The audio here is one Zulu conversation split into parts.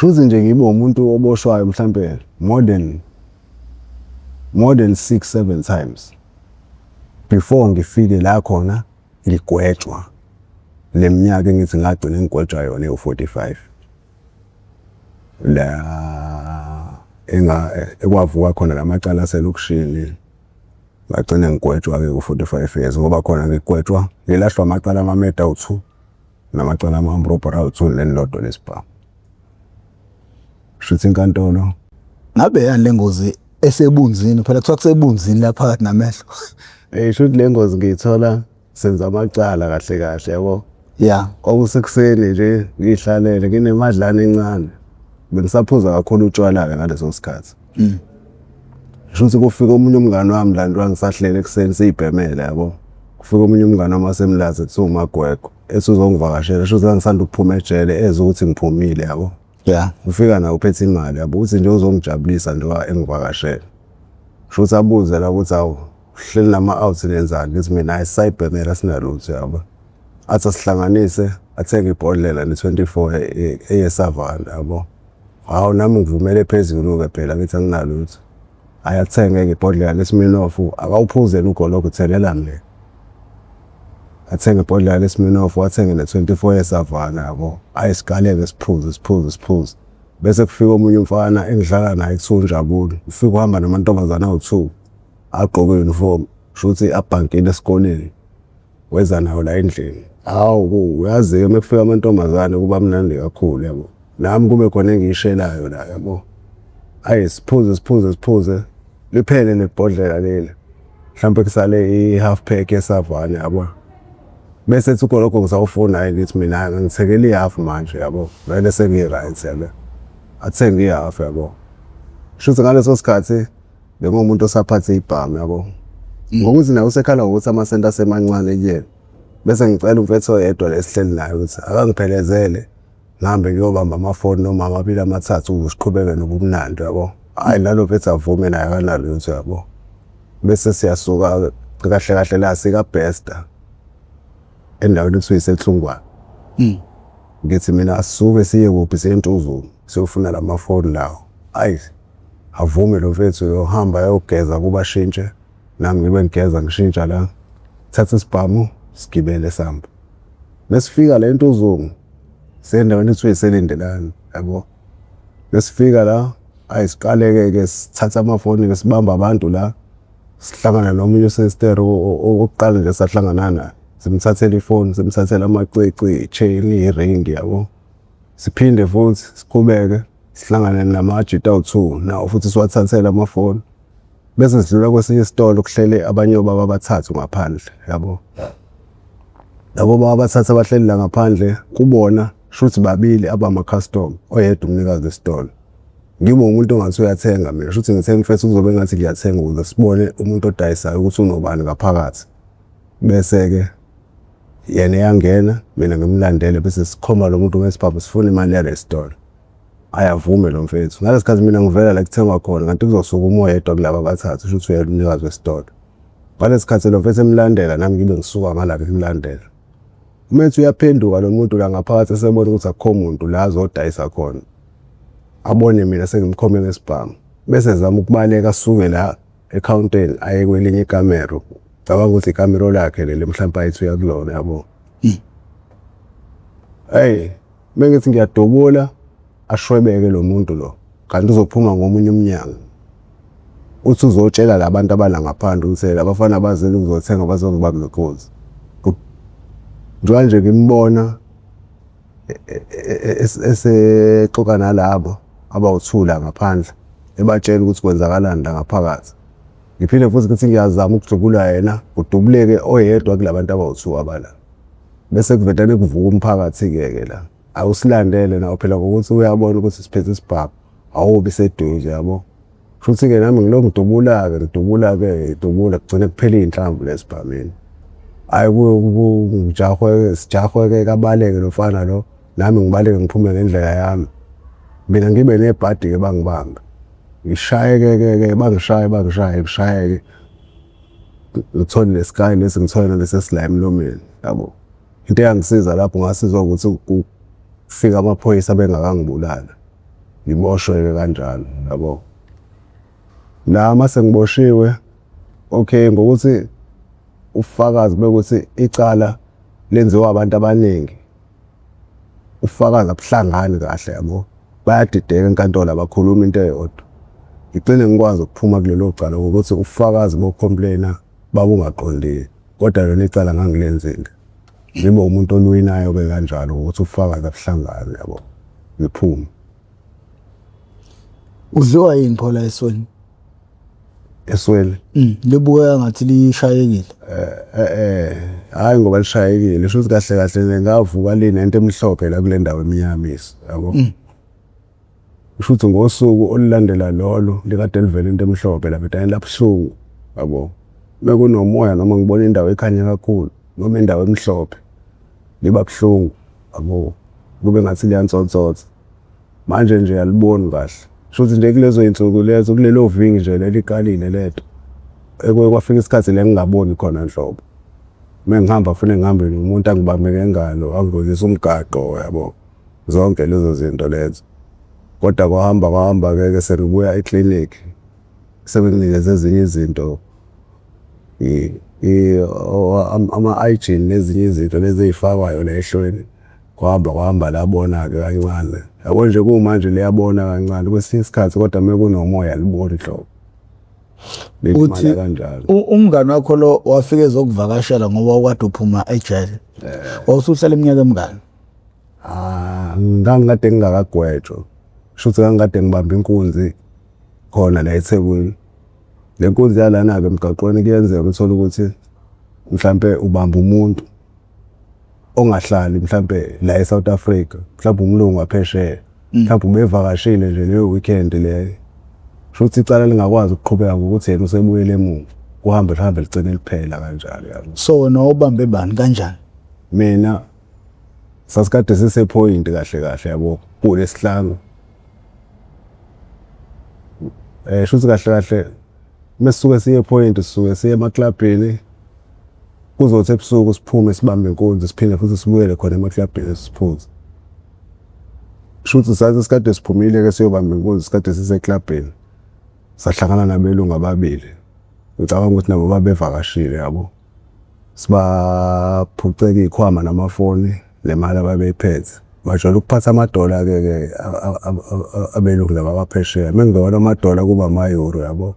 Shuthi nje ngibe umuntu oboshwayo mhlampe more than 6 7 times before ngifike la khona ngigwetshwa le minyaka engithi ngagcina ngigwetshwa yona ewu-45 la enga ekwavuka khona lamacala aselokishini. Ngagcina ngigwetshwa-ke ku-45 years ngoba khona ngigwetshwa ngilahlwa amacala ama-murder awu-2 namacala ama-armed robbery awu-2 nelilodwa lesibhamu. Shuthi inkantolo. Ngabe yani le ngozi esebunzini phela, kuthiwa kusebunzini la phakathi namehlo? Shuthi le ngozi ngiyithola senza amacala kahle kahle, yabo. Kwakusekuseni nje, ngiyihlalele nginemadlana encane. Bengisaphuza kakhulu utshwala-ke ngaleso sikhathi. Shuthi kufika omunye umngani wami la nto, ngisahlele ekuseni siyibhemele, yabo. Kufika omunye umngani wami waseMlazi kuthiwa uMagwegwe, ethi uzongivakashela. Shuthi ngangisanda ukuphuma ejele, ezwe ukuthi ngiphumile, yabo. Ufika nawe uphethe imali, yabo, uthi nje uzongijabulisa nje engivakashela. Shuthi abuze la ukuthi, "Hawu, uhleli nama-out, nenzani?" Ngithi mina, "Hhayi, sisayibhemela, sinalutho," yabo. Athi asihlanganise, athenge ibhodlela ne-24 eyeSavanna, yabo. Hawu, nami ngivumele phezulu-ke phela, ngithi anginalutho. Hhayi, athenge-ke ibhodlela leSmirnoff, akawuphuzi yena ugologo, uthengela mina. Athenge ibhodlela leSmirnoff, athenge ne-24 yeSavanna, yabo. Hhayi, siqale-ke siphuze, siphuze, siphuze. Bese kufika omunye umfana engidlala naye kuthiwa uNjabulo. Ufika uhamba namantombazane awu-2 agqoke uniform, shuthi abhankile esikoleni. Weza nawo la endlini. Hawu, uyazi-ke uma kufika amantombazane kuba mnandi kakhulu, yabo. Nami kube khona engiyishelayo la, yabo. Hhayi, siphuze, siphuze, siphuze, liphele nebhodlela leli. Mhlampe kusale i-half pack yeSavanna, yabo. Bese ethi ugologo ngisawufuna, hhayi, ngithi mina, hhayi, ngithengele i-half manje, yabo. Vele sengi-right, yabo. Athenge i-half, yabo. Shuthi ngaleso sikhathi bengumuntu osaphathe ibhamu, yabo. Ngokuthi naye usekhala ngokuthi amasenti asemancane kuyena. Bese ngicela umfethu oyedwa la esihleli naye ukuthi akangiphelezele ngihambe ngiyobamba amafoni noma amabili amathathu ukuze siqhubeke nobumnandi, yabo. Hhayi, nalo mfethu avume, naye akanalutho, yabo. Bese siyasuka kahle kahle la sika-Bester endaweni ekuthiwa iseTlungwane. Ngithi mina asisuke siye kuphi, siye eNtuzuma siyofuna lamafoni lawo. Hhayi, avume lo mfethu, uyohamba ayogeza kuba ashintshe, nami ngibe ngigeza ngishintsha la. Thatha isibhamu sigibele sambe. Mesifika la eNtuzuma siye endaweni ekuthiwa iseLindelani, yabo. Mesifika la, hhayi, siqale-ke ke sithathe amafoni-ke, sibambe abantu la. Sihlangana nomunye usisteri owokuqala nje sahlangana naye. Simthathele ifoni, simthathele amacici, i-chain, iringi, yabo. Siphinde futhi siqhubeke sihlangane namajita awu-2 nawo futhi siwathathele amafoni. Bese sidlula kwesinye isitolo kuhlele abanye obaba abathathu ngaphandle, yabo. Labo baba abathathu abahleli la ngaphandle kubona shuthi babili abama-customer, oyedwa umnikazi wesitolo. Ngibe umuntu ongathi uyathenga mina, shuthi ngithenga mfethu kuzobe engathi ngiyathenga ukuze sibone umuntu odayisayo ukuthi unobani ngaphakathi. Bese-ke yena eyangena, mina ngimlandele, bese sikhomba lo muntu ngesibhamu sifuna imali yale sitolo. Ayavume lo mfethu. Ngalesi khathi mina ngivela la kuthengwa khona kanti kuzosuka umoya oyedwa kulaba abathathu, shuthi uyena umnikazi wesitolo. Ngalesi khathi lo mfethu emlandela, nami ngibe ngisuka ngala ngimlandela. Uma ethi uyaphenduka lo muntu la ngaphakathi esebona ukuthi akukho muntu la azodayisa khona. Abone mina sengimkhombe ngesibhamu. Bese ezama ukubaleka asuke la ekhawunteni aye kwelinye ikamero. Cabanga ukuthi ikamero lakhe leli mhlawumpe ayithi uya kulona, yabo. Hey, mengithi ngiyadubula ashwebeke lo muntu lo. Kanti uzophuma ngomunye umnyango. Uthi uzotshela labantu abala ngaphandle ukuthi labafana bazele ukuzothenga, bazongibamba inkunzi. Njengoba nje ngimbona esexoxa nalabo abawuthula ngaphandle, ebatshela ukuthi kwenzakalani la ngaphakathi. Ngiphinde futhi ngithi ngiyazama ukudubula yena, kudubuleke oyedwa kulabantu abawu-2 abala. Bese kuvedane kuvuka umphakathi-ke ke la. Awusilandele nawo phela ngokuthi uyabona ukuthi siphethe isibhamu, awubi seduze, yabo. Futhi-ke nami ngilokhu ngidubula-ke, ngidubula-ke, ngidubula kugcine kuphela iy'nhlamvu la esibhamini. Hhayi, ngijahwe, sijahwe-ke kabaleke lo mfana lo, nami ngibaleke ngiphume ngendlela yami. Mina ngibe nebhadi-ke bangibambe. Ngishayeke-ke ke bangishaye, bangishaye, ngishayeke. Ngithole le-sky lesi, ngithole nalesi esila emlomeni, yabo. Into eyangisiza lapho ngasizwa ukuthi kufika amaphoyisa bengakangibulali. Ngiboshwe-ke kanjalo, yabo. La mase ngiboshiwe, okay, ngokuthi ubufakazi bekuthi icala lenziwa abantu abaningi, ubufakazi abuhlangani kahle, yabo. Bayadideka enkantolo, abakhulumi into eyodwa. Ngigcine ngikwazi ukuphuma kulelo cala ngokuthi ubufakazi boku-complain-a babungaqondile, kodwa lona icala ngangilenzile. Ngibe umuntu oluwinayo-ke kanjalo ngokuthi ubufakazi abuhlangani, yabo, ngiphume. Udliwa yini pho la esweni? Esweni? Libukeka ngathi lishayekile. Hhayi ngoba lishayekile, shuthi kahle kahle ngavuka linento emhlophe la kule ndawo emnyama iso, yabo. Kusho ukuthi ngosuku olulandela lolo likade livela into emhlophe lapha edayini labuhlungu, yabo. Mekunomoya noma ngibona indawo ekhanya kakhulu noma indawo emhlophe liba buhlungu, yabo. Kube ngathi liyansonsotha. Manje nje aliboni kahle. Shuthi nje kulezo iy'nsuku lezo kulelo viki nje leli iqalile lento ekuke kwafika isikhathi la engingaboni khona nhlobo. Uma ngihamba kufanele ngihambe nomuntu angibambe ngengalo angidlulise umgaqo, yabo. Zonke lezo zinto lezo. Kodwa kwahamba kwahamba-ke ke sengibuya eklinikhi sebenginikeze ezinye izinto, ama-hygiene nezinye izinto lezi ey'fakwayo la ehlweni. Kwahamba kwahamba labona-ke kancane. Yabo nje kumanje liyabona kancane kwesinye isikhathi, kodwa uma kunomoya aliboni nhlobo. Uthi Lilimala kanjalo. Umngani wakho lo wafika ezokuvakashela ngoba ukade uphuma ejele. Wawusuhlala iminyaka emingaki? Ah, ngangikade ngingakagwetshwa. Shuthi ngangikade ngibamba inkunzi khona la eThekwini. Le nkunzi yalana-ke emgaqweni kuyenzeka uthole ukuthi mhlampe ubamba umuntu ongahlali mhlampe la eSouth Africa, mhlampe umlungu waphesheya, mhlampe ubevakashile nje leyo weekend leyo. Shuthi icala lingakwazi ukuqhubeka ngokuthi yena usebuyele emuva, kuhambe lihambe ligcine liphela kanjalo, yabo. So wena wawubambe bani kanjani? Mina sasikade sise-point kahle kahle, yabo, kulesihlanu. Shuthi kahle kahle mesisuke siye point sisuke siye emaklabhini, kuzothi ebusuku siphume sibambe inkunzi siphinde futhi sibuyele khona emaklabhini siphuze. Shuthi sathi sikade siphumile-ke siyobamba inkunzi sikade siseklabhini, sahlangana nabelungu ababili. Ngicabanga ukuthi nabo babevakashile, yabo. Sibaphuceka iy'khwama namafoni nemali ababeyiphethe. Bajwayele ukuphatha amadola-ke ke abelungu laba abaphesheya. Uma kungewona amadola kuba ama-euro, yabo.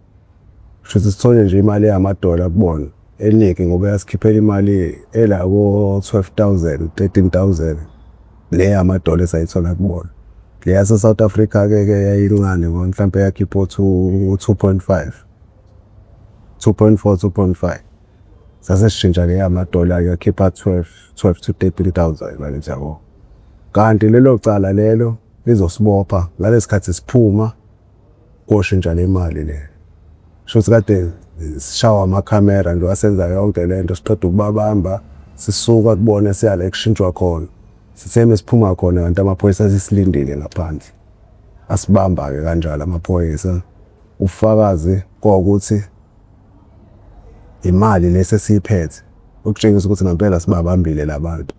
Shuthi sithole nje imali eyamadola kubona eningi ngoba yasikhiphela imali ela ko-12,000, 13,000 le yamadola esayithola kubona. Le yase-South Africa-ke ke yayincane ngoba mhlampe yakhipha o-two, 2.5, 2.4, 2.5. Sase sishintsha ke amadola yakhipha 12, 12 to 13,000 manje, yabo. Kanti lelo cala lelo lizosibopha ngalesikhathi siphuma koshintsha le mali le. Shuthi kade sishawa amakhamera nje wasenza yonke lento, siqeda ukubabamba sisuka kubona siya la ekushintshwa khona. Sithe mesiphuma khona kanti amaphoyisa asesilindile ngaphandle. Asibamba-ke kanjalo amaphoyisa. Ubufakazi kwawukuthi imali lesi esiyiphethe ukutshengisa ukuthi ngempela sibabambile labantu.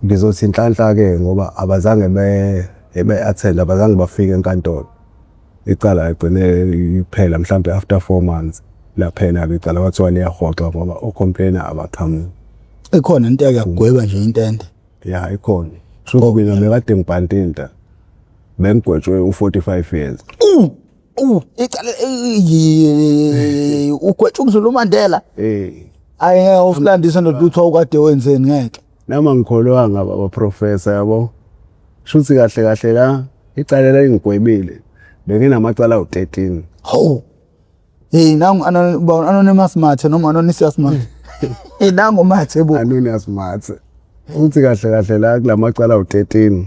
Ngizothi inhlanhla-ke ngoba abazange be-attend, abazange bafike enkantolo. Icala ligcine liphela mhlampe after 4 months laphela-ke icala, kwathiwa liyahoxa ngoba o-complainer abaqhamuki. Ikhona into eyake yakugweba nje intende? Ya, ikhona. Shuthi mina bekade ngibhantinta, bengigwetshwe u-45 years. Icala ugwetshwa ukudlula uMandela. Ayi, ngeke usilandise ndoda ukuthi wawukade wenzeni, ngeke. Noma ngikholwanga baba professor, yabo. Shuthi kahle kahle la icala lengigwebile benginamacala awu-13. Hawu. Hey, nangu Anonymous Mathe noma Anonymous Mathe. Hey, nangu Mathe bo. Anonymous Mathe. Uthi kahle kahle la kulamacala awu-13.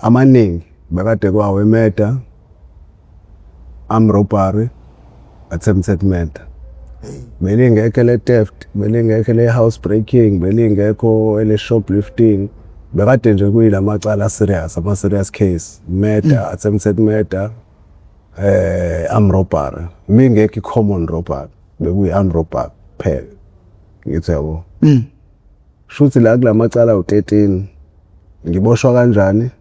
Amaningi bekade kwawo murder, armed robbery, attempted murder. Belingekho le theft, belingekho le house breaking, belingekho ele shoplifting. Bekade nje kuyilamacala serious, ama serious case, murder, attempted murder, armed robbery. Mingekho i-common robbery, bekuyi armed robbery kuphela. Ngithi yabo. Shuthi la kulamacala awu-13 Ngiboshwa kanjani?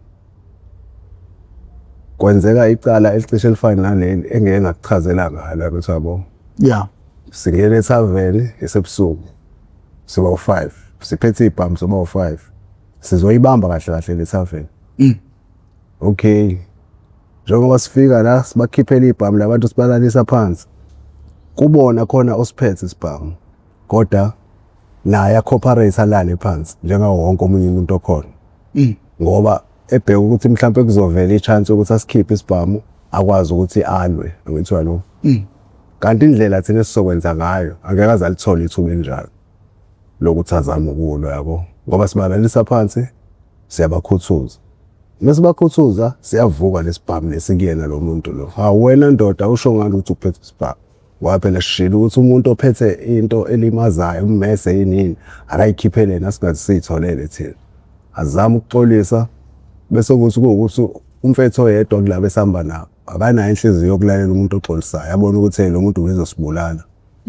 Kwenzeka icala elicishe elifane naleli engeke ngakuchazela ngalo ukuthi yabo. Singena ethaveni esebusuku. Siba u5. Siphethe ibhamu soba u5. Sizoyibamba kahle kahle le thaveni. Okay. Njengoba sifika la sibakhiphela ibhamu labantu sibalalisa phansi. Kubona khona osiphethe isibhamu. Kodwa naye a-cooperate alale phansi njengawo wonke omunye umuntu okhona. Ngoba ebheka ukuthi mhlawumbe kuzovela i-chance yokuthi asikhiphe isibhamu akwazi ukuthi alwe ngithiwa no. Kanti indlela thina esizokwenza ngayo angeke aze alithole ithuba elinjalo lokuthi azame ukulwa yabo. Ngoba sibalalisa phansi siyabakhuthuza. Mase bakhuthuza siyavuka lesibhamu lesi kuyena lo muntu lo. Hawu wena ndoda usho ngani ukuthi uphethe isibhamu? Ngoba phela sishilo ukuthi umuntu ophethe into elimazayo ummese yini yini akayikhiphele yena singaze siyitholele thina. Azame ukuxolisa bese kuthi kuwukuthi umfethu oyedwa kulaba esihamba nabo akanayo inhliziyo yokulalela umuntu oxolisayo abone ukuthi hey lo muntu ubezosibulala.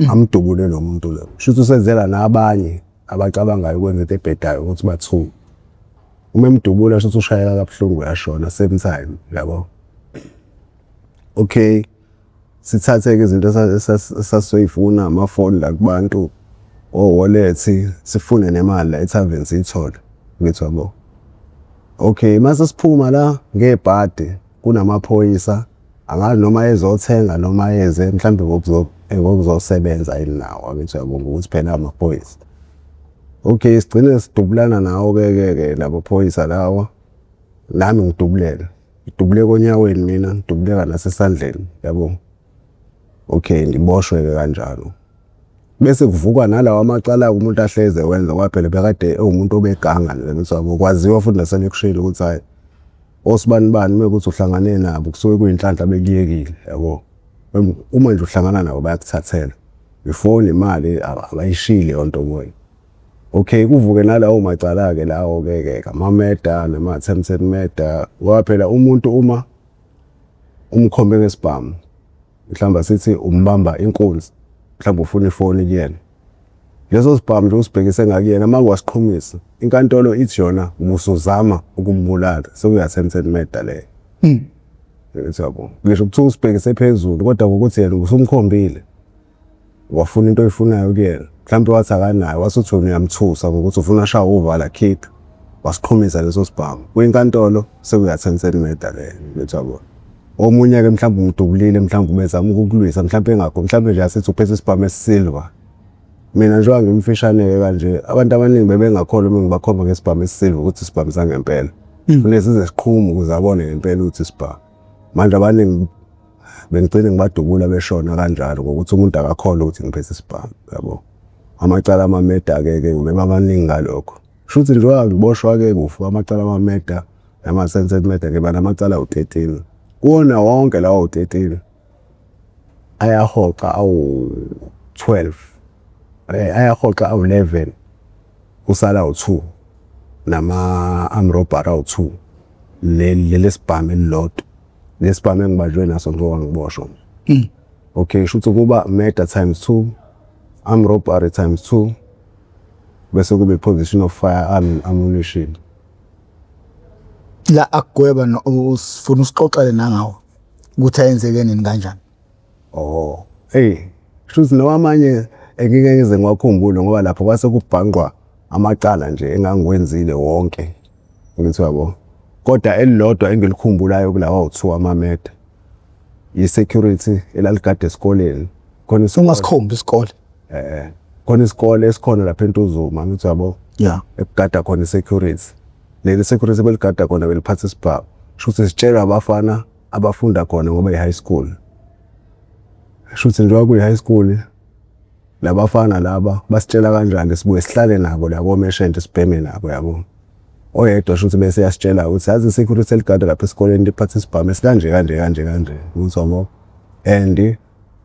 Amdubule lo muntu lo. Shuthi usenzela nabanye abacabangayo ukwenza into ebhedayo ukuthi bathuke. Uma emdubula shuthi ushayeka kabuhlungu uyashona same time yabo. Okay. Sithathe-ke izinto esasizoyifuna amafoni la kubantu o-wallet sifune nemali la ethaveni siyithole ngithi yabo. Okay mase siphuma la ngebhadi kunamaphoyisa angazi noma ezothenga noma eze mhlambe ngokuzosebenza yini nawo angithi uyabo ngokuthi phela amaphoyisa. Okay sigcine sidubulana nawo-ke ke ke labo phoyisa lawa nami ngidubuleka. Ngidubuleka onyaweni mina ngidubuleka nasesandleni yabo. Okay ngiboshwe-ke kanjalo. Bese kuvuka nalawa amacala-ke umuntu ahleze wenza ngoba phela bekade ewumuntu obeganga nje angithi yabo. Kwaziwa futhi naselokishini ukuthi hhayi osibanibani uma kuwukuthi uhlangane nabo kusuke kuyinhlanhla bekuyekile yabo. Uma nje uhlangana nabo bayakuthathela. Ifoni, imali abayishiyi leyo nto kuwena. Okay kuvuke nalawo macala-ke lawo-ke ke ama-murder nama-attempted murder ngoba phela umuntu uma umkhombe ngesibhamu mhlawumbe asithi umbamba inkunzi mhlawumbe ufuna ifoni kuyena leso sibhamu nje usibhekise ngakuyena uma wasiqhumisa inkantolo ithi yona ubusuzama ukumbulala sekuyi-attempted murder leyo. Yabo ngisho kuthiwa usibhekise phezulu kodwa ngokuthi yena usumkhombile wafuna into oyifunayo kuyena mhlawumbe wathi akanayo wase uthi wena uyamthusa ngokuthi ufuna ashaye uvala khipha wasiqhumisa leso sibhamu kwinkantolo sekuyi-attempted murder leyo ngithi yabo. Omunye-ke mhlawumbe umdubulile mhlawumbe ubezama ukukulwisa mhlawumbe engakho mhlawumbe nje asithi uphethe isibhamu esisilva. Mina njengoba ngimfishane-ke kanje abantu abaningi bebengakholwa uma ngibakhomba ngesibhamu esisilva ukuthi isibhamu sangempela. Kufuneka size siqhume ukuze abone ngempela ukuthi isibhamu. Manje abaningi bengigcine ngibadubula beshona kanjalo ngokuthi umuntu akakholwa ukuthi ngiphethe isibhamu yabo. Amacala ama-murder-ke ke bebamaningi ngalokho. Shuthi njengoba ngiboshwa-ke kufa amacala ama-murder nama-attempted murder ngiba namacala awu-13. Kuwona wonke lawo awu-13 ayahoxa awu-12 ayahoxa awu-11 kusala awu-2 nama-armed robbery awu-2 leli sibhamu elilodwa lesibhamu engibanjwe naso njengoba ngiboshwa. Okay shuthi kuba murder times 2 armed robbery times 2 bese kube possession of firearm and ammunition. La akugweba no usifuna usixoxele nangawo ukuthi ayenzeke nini kanjani. Oh, hey, shuthi noma amanye engike ngize ngiwakhumbule ngoba lapho kwase kubhanqwa amacala nje engangiwenzile wonke. Ngithi yabo. Kodwa elilodwa engilikhumbulayo kulawa awu-2 ama-murder i-security elaligada esikoleni. Khona isikole Ungasikhombi isikole. Khona isikole esikhona lapha eNtuzuma ngithi yabo. Ekugada khona i-security. Leli security beligada khona beliphatha isibhamu. Shuthi sitshelwa abafana abafunda khona ngoba i-high school. Shuthi njengoba kuyi-high school labafana laba basitshela kanjani sibuye sihlale nabo la komeshente sibheme nabo yabo. Oyedwa shuthi bese yasitshela ukuthi yazi i-security eligada lapha esikoleni liphatha isibhamu esikanje kanje kanje kanje ngithi yabo. And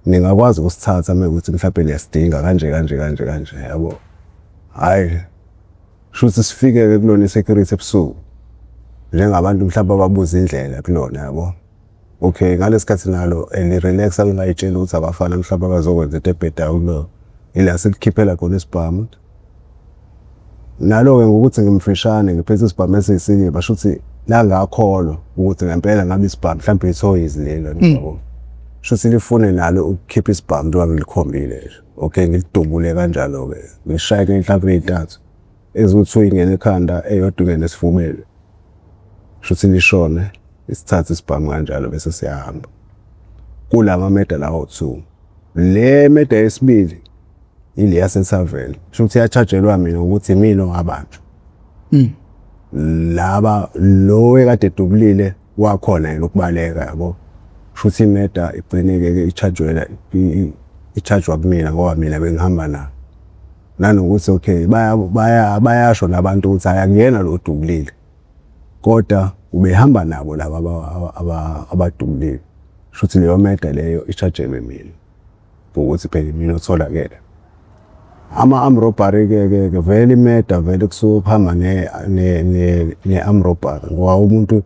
ningakwazi ukusithatha uma kuwukuthi mhlawumbe niyasidinga kanje kanje kanje kanje yabo. Hhayi shuthi sifike-ke kulona i-security ebusuku njengabantu mhlawumbe ababuza indlela kulona yabo. Okay ngalesi khathi nalo li-relax-a lingay'tsheli ukuthi abafana mhlawumbe abazokwenza into ebhedayo kulona. Ila silikhiphela khona isibhamu. Nalo-ke ngokuthi ngimfishane ngiphethe isibhamu esiyisiliva shuthi langakholwa ukuthi ngempela ngabe isibhamu mhlawumbe ithoyizi lelo yabo. Shuthi lifune nalo ukukhipha isibhamu njengoba ngilikhombile nje. Okay ngilidubule kanjalo-ke ngishaye ngey'nhlamvu ey'ntathu eziwu-two ingene ekhanda eyodwa ingene esifubeni. Shuthi lishone isithathe isibhamu kanjalo bese siyahamba. Kulama meda lawo two. Le meda yesibili ile yasethaveni sho ukuthi iyachajelwa mina ukuthi imina ongabanjwa. Laba lo ekade edubulile wakhona yena ukubaleka yabo. Shuthi imeda igcine-ke i-charge-welwa i-charge-wa kumina ngoba mina bengihamba nabo. Nanokuthi okay bayasho nabantu ukuthi hhayi akuyena lo odubulile kodwa ubehamba nabo laba abadubulile. Shuthi leyo meda leyo i-charge-elwe mina ngokuthi phela imina otholakele. Ama-arm robbery-ke ke ke vele imeda vele kusuke kuhamba ne-arm robbery ngoba umuntu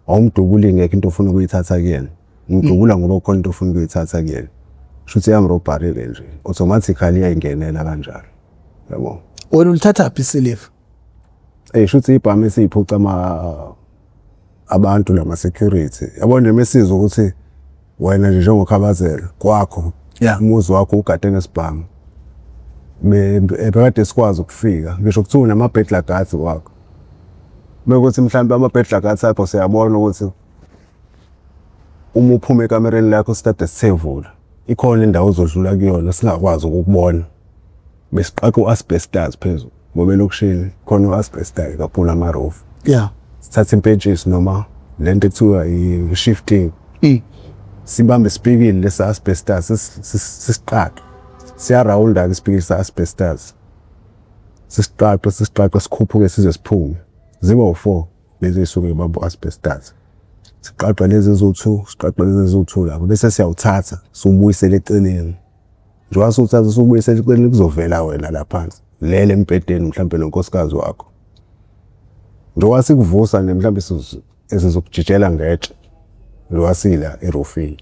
awumdubuli ingekho into ofuna ukuyithatha kuyena. Umdubula ngoba kukhona into ofuna ukuyithatha kuyena. Shuthi i-arm robbery-ke nje automatically iyayingenela kanjalo yabo. Wena ulithathaphi isiliva? Eyi shuthi ibhamu esiyiphuca abantu nama-security. Yabo nje mesizwa ukuthi wena nje njengokhabazela kwakho umuzi wakho ugade ngesibhamu bekade sikwazi ukufika ngisho kuthiwa unama-burglar guards kwakho mekuthi mhlawumbe ama-burglar guards akho siyabona ukuthi uma uphuma ekamereni lakho sikade sithevula ikhona indawo ozodlula kuyona singakwazi ukukubona besiqaqa u-asbestos phezulu ngoba elokishini khona u-asbestos kakhulu ama-roof sithatha impentshisi noma lento ekuthiwa i-shifting sibambe isipikili lesa asbestos sisiqaqe siyarawunda-ke isipikili sa-asbestos sisiqaqe sisiqaqe sikhuphuke size siphume ziba u-four lezi ey'suke y'bamba u-asbestos siqaqe lezi eziwu-two siqaqe lezi eziwu-two lapho bese siyawuthatha siwubuyisele eceleni. Njengoba siwuthatha siwubuyisele eceleni kuzovela wena la phansi lele embhedeni mhlawumbe nonkosikazi wakho. Njengoba sikuvusa nje mhlawumbe sizokujijela ngetshe njengoba sila erufini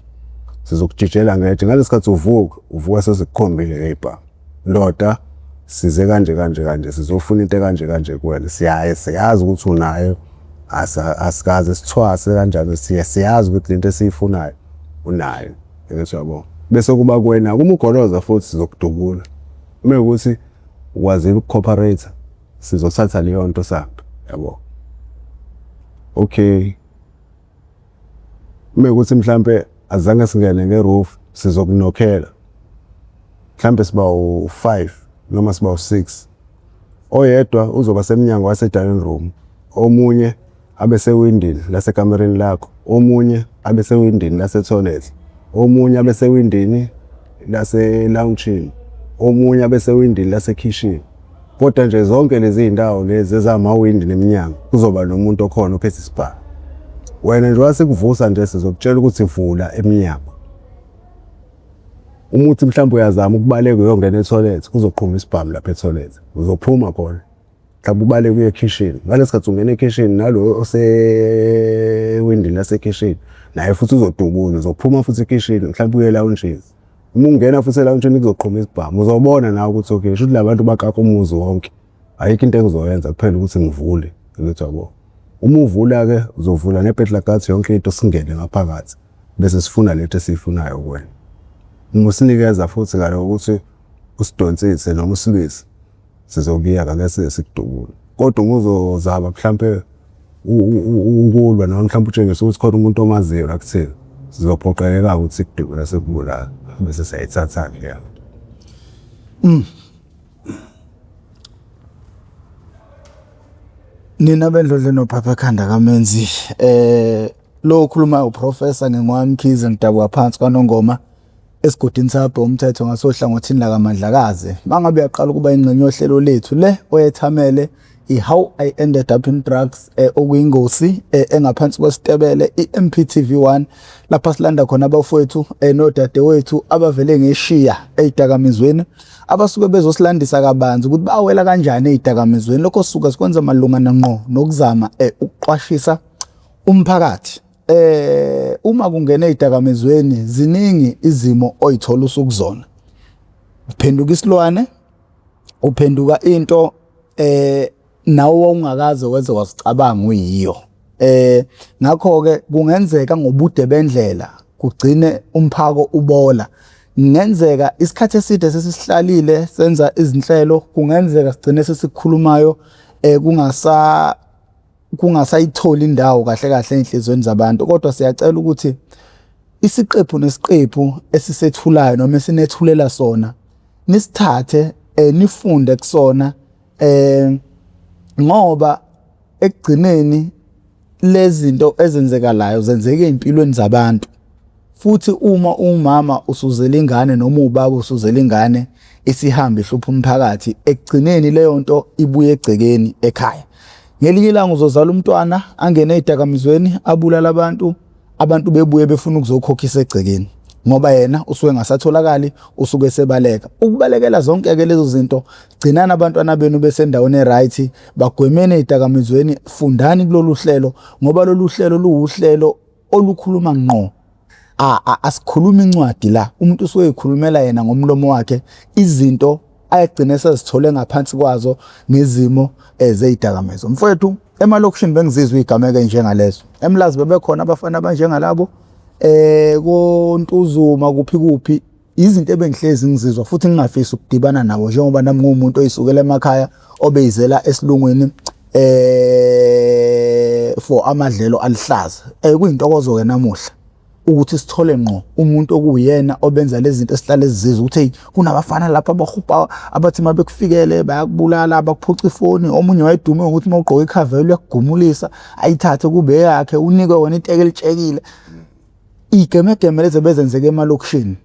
sizokujijela ngetshe ngalesi sikhathi uvuka uvuka sesikukhombile ngey'bhamu. Ndoda size kanje kanje kanje sizofuna into ekanje kanje kuwena siyaye siyazi ukuthi unayo asikaze sithwase kanjani siye siyazi ukuthi lento esiyifunayo unayo. Ngithi yabo. Bese kuba kuwena uma ugoloza futhi sizokudubula. Uma ukuthi ukwazile uku-cooperate sizothatha leyo nto sambe yabo. Okay. Uma ukuthi mhlambe azange singene nge-roof sizokunokhela. Mhlambe siba u-5 noma siba u-6. Oyedwa uzoba semnyango wase-dining room, omunye abe sewindini lasekamereni lakho, omunye abe sewindini lase-toilet, omunye abe sewindini lase-lounge-ini, omunye abe sewindini lasekhishini. Kodwa nje zonke lezi iy'ndawo lezi ezamawindi neminyango kuzoba nomuntu okhona ophethe isibhamu. Wena nje wasikuvusa nje sizokutshela ukuthi vula emnyango. Uma uthi mhlawumbe uyazama ukubaleka uyongena ethoyilethi kuzoqhuma isibhamu lapha ethoyilethi uzophuma khona. Mhlawumbe ubaleke uye ekhishini ngalesi sikhathi ungena ekhishini nalo osewindini lasekhishini naye futhi uzodubula uzophuma futhi ekhishini mhlawumbe uye elawundjini. Uma ungena futhi elawundjini kuzoqhuma isibhamu uzobona nawe ukuthi okay shuthi la bantu bakaka umuzi wonke. Ayikho into engizoyenza kuphela ukuthi ngivule ngithi yabo. Uma uvula-ke uzovula ne-burglar guard yonke into singene ngaphakathi bese sifuna lento esiyifunayo kuwena. Uma usinikeza futhi ngale kokuthi usidonsise noma usilwise sizokuyeka ngeke size sikudubule. Kodwa uma uzozama mhlampe ukulwa noma mhlampe utshengise ukuthi khona umuntu omaziyo la kuthina sizophoqeleka ukuthi sikudubule sikubulale bese siyayithatha-ke leyo nto. Nina bendlondlo nophapha ekhanda kaMenzi lo okhulumayo uProfessor Ngengwami Mkhize ngidabuka phansi kwaNongoma esigodini sabhe umthetho ngasohlangothini lakaMandlakazi. Mangabe uyaqala ukuba ingxenye yohlelo lethu le oyethamele i-How I Ended Up in Drugs okuyingosi engaphansi kwesitebele i-MPTV 1 lapha silanda khona abafowethu nodadewethu abavele ngeshiya ey'dakamizweni abasuke bezosilandisa kabanzi ukuthi bawela kanjani ey'dakamizweni. Lokho sisuke sikwenza malungana ngqo nokuzama ukuqwashisa umphakathi. Uma kungena ey'dakamizweni ziningi izimo oyithola usukuzona. Uphenduka isilwane, uphenduka into nawe wawungakaze wenze wazicabanga uyiyo. Ngakho ke kungenzeka ngobude bendlela kugcine umphako ubola. Kungenzeka isikhathi eside sesisihlalile senza izinhlelo, kungenzeka sigcine sesikhulumayo kungasayitholi indawo kahle kahle ezinhlizweni zabantu, kodwa siyacela ukuthi isiqephu nesiqephu esisethulayo noma esinethulela sona nisithathe, nifunde kusona, ngoba ekugcineni lezi zinto ezenzekalayo zenzeka ezimpilweni zabantu. Futhi uma umama usuzela ingane noma ubaba usuzela ingane isihambe ihlupha umphakathi, ekugcineni leyo nto ibuye egcekeni ekhaya. Ngelinye ilanga uzozala umntwana angene ezidakamizweni abulala abantu, abantu bebuye befuna ukuzokhokhisa egcekeni ngoba yena usuke engasatholakali, usuke sebaleka. Ukubalekela zonke-ke lezo zinto, gcinani abantwana benu besendaweni e-right, bagwemeni ezidakamizweni, fundani kulolu hlelo ngoba lolu hlelo luwuhlelo olukhuluma ngqo. Asikhulumi incwadi la, umuntu usuke eyikhulumela yena ngomlomo wakhe izinto ayagcina esezithole ngaphansi kwazo ngezimo zezidakamizwa. Mfowethu, emalokishini bengizizwa izigameko ezinjengalezo. EMlazi bebekhona abafana abanjengalabo, koNtuzuma kuphi kuphi, izinto ebengihlezi ngizizwa futhi ngingafisi ukudibana nabo njengoba nami nguwumuntu oyisukela emakhaya obeyizela esilungwini for amadlelo aluhlaza. Kuyintokozo ke namuhla ukuthi sithole ngqo umuntu okuwuyena obenza lezi zinto esihlale sizizwa ukuthi hey, kunabafana lapha abahubha abathi uma bekufikele bayakubulala, abakuphuca ifoni. Omunye wayedume ngokuthi uma ugqoke ikhavela uyakugumulisa ayithathe kube yakhe, unikwe wena iteke elitshekile. Igemegeme lezi bezenzeka emalokishini.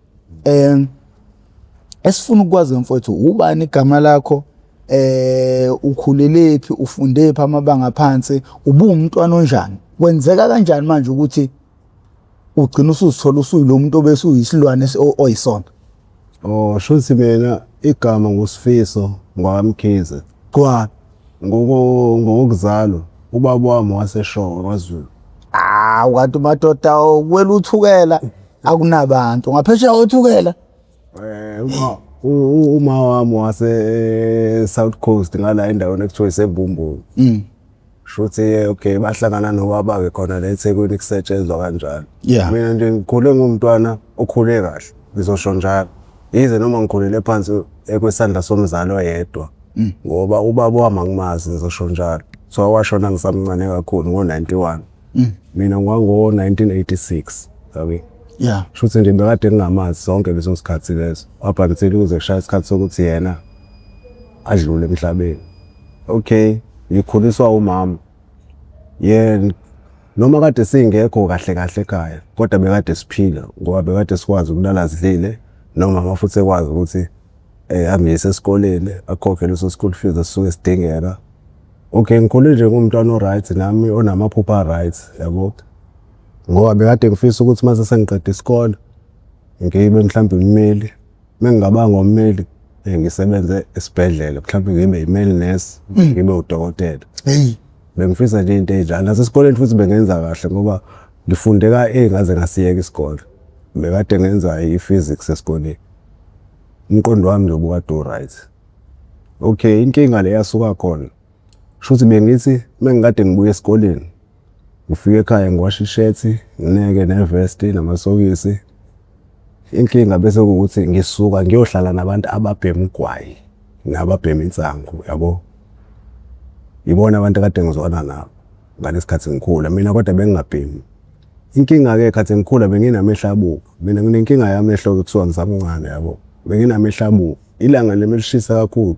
Esifuna ukwazi mfowethu, ubani igama lakho, ukhulelephi, ufundephi amabanga aphansi, ubuwumntwana onjani, kwenzeka kanjani manje ukuthi ugcina usuzithola usuyilo muntu obese uyisilwane oyisona? Oh, shuthi mina igama nguSifiso ngwakaMkhize. Kwa ngokuzalwa ubaba wami waseShowe kwaZulu. Ah, kanti madoda ukwela uthukela akunabantu ngaphesheya kothukela. Uma wami wase South Coast ngala endaweni ekuthiwa iseMbumbulu. Shuthi okay, bahlangana nobaba-ke khona la eThekwini kusetshenzwa kanjalo. Mina nje ngikhule ngumntwana okhule kahle, ngizosho njalo. Yize noma ngikhulele phansi kwesandla somzali oyedwa, ngoba ubaba wami angimazi, ngizosho njalo. So washona ngisamncane kakhulu ngo-91. Mina ngwango-1986, yabo. Shuthi nje bekade ngingamazi sonke leso sikhathi leso. Up until kuze kushaya isikhathi sokuthi yena adlule emhlabeni. Okay, ngikhuliswa umama. Yena noma kade singekho kahle kahle ekhaya, kodwa bekade siphila ngoba bekade sikwazi ukulala sidlile, nomama futhi ekwazi ukuthi angiyise esikoleni, akhokhe leso school fees esisuke sidingeka. Okay, ngikhule nje ngumntwana o-right nami onamaphupho a-right, yabo. Ngoba bekade ngifisa ukuthi mase sengiqeda isikole ngibe mhlawumbe ummeli. Mengingabanga ummeli ngisebenze esibhedlela, mhlawumbe ngibe i-male nurse, ngibe udokotela. Hey, bengifisa nje into enjalo. Nasesikoleni futhi bengenza kahle ngoba ngifunde ka-A ngaze ngasiyeka isikole. Bekade ngenza i-physics esikoleni. Umqondo wami nje ubukade u-right. Okay, inkinga le yasuka khona. Shuthi bengithi mengikade ngibuya esikoleni ngifike ekhaya ngiwashe ishethi, ngineke nevesti namasokisi. Inkinga bese kuwukuthi ngisuka ngiyohlala nabantu ababhema ugwayi nababhema insangu, yabo. Ibona abantu ekade ngizwana nabo ngalesikhathi ngikhula, mina kodwa bengingabhemi. Inkinga-ke khathi ngikhula benginamehlo abovu. Mina nginenkinga yamehlo-ke kusuka ngisamncane, yabo. Benginamehlo abovu. Ilanga nje melishisa kakhulu,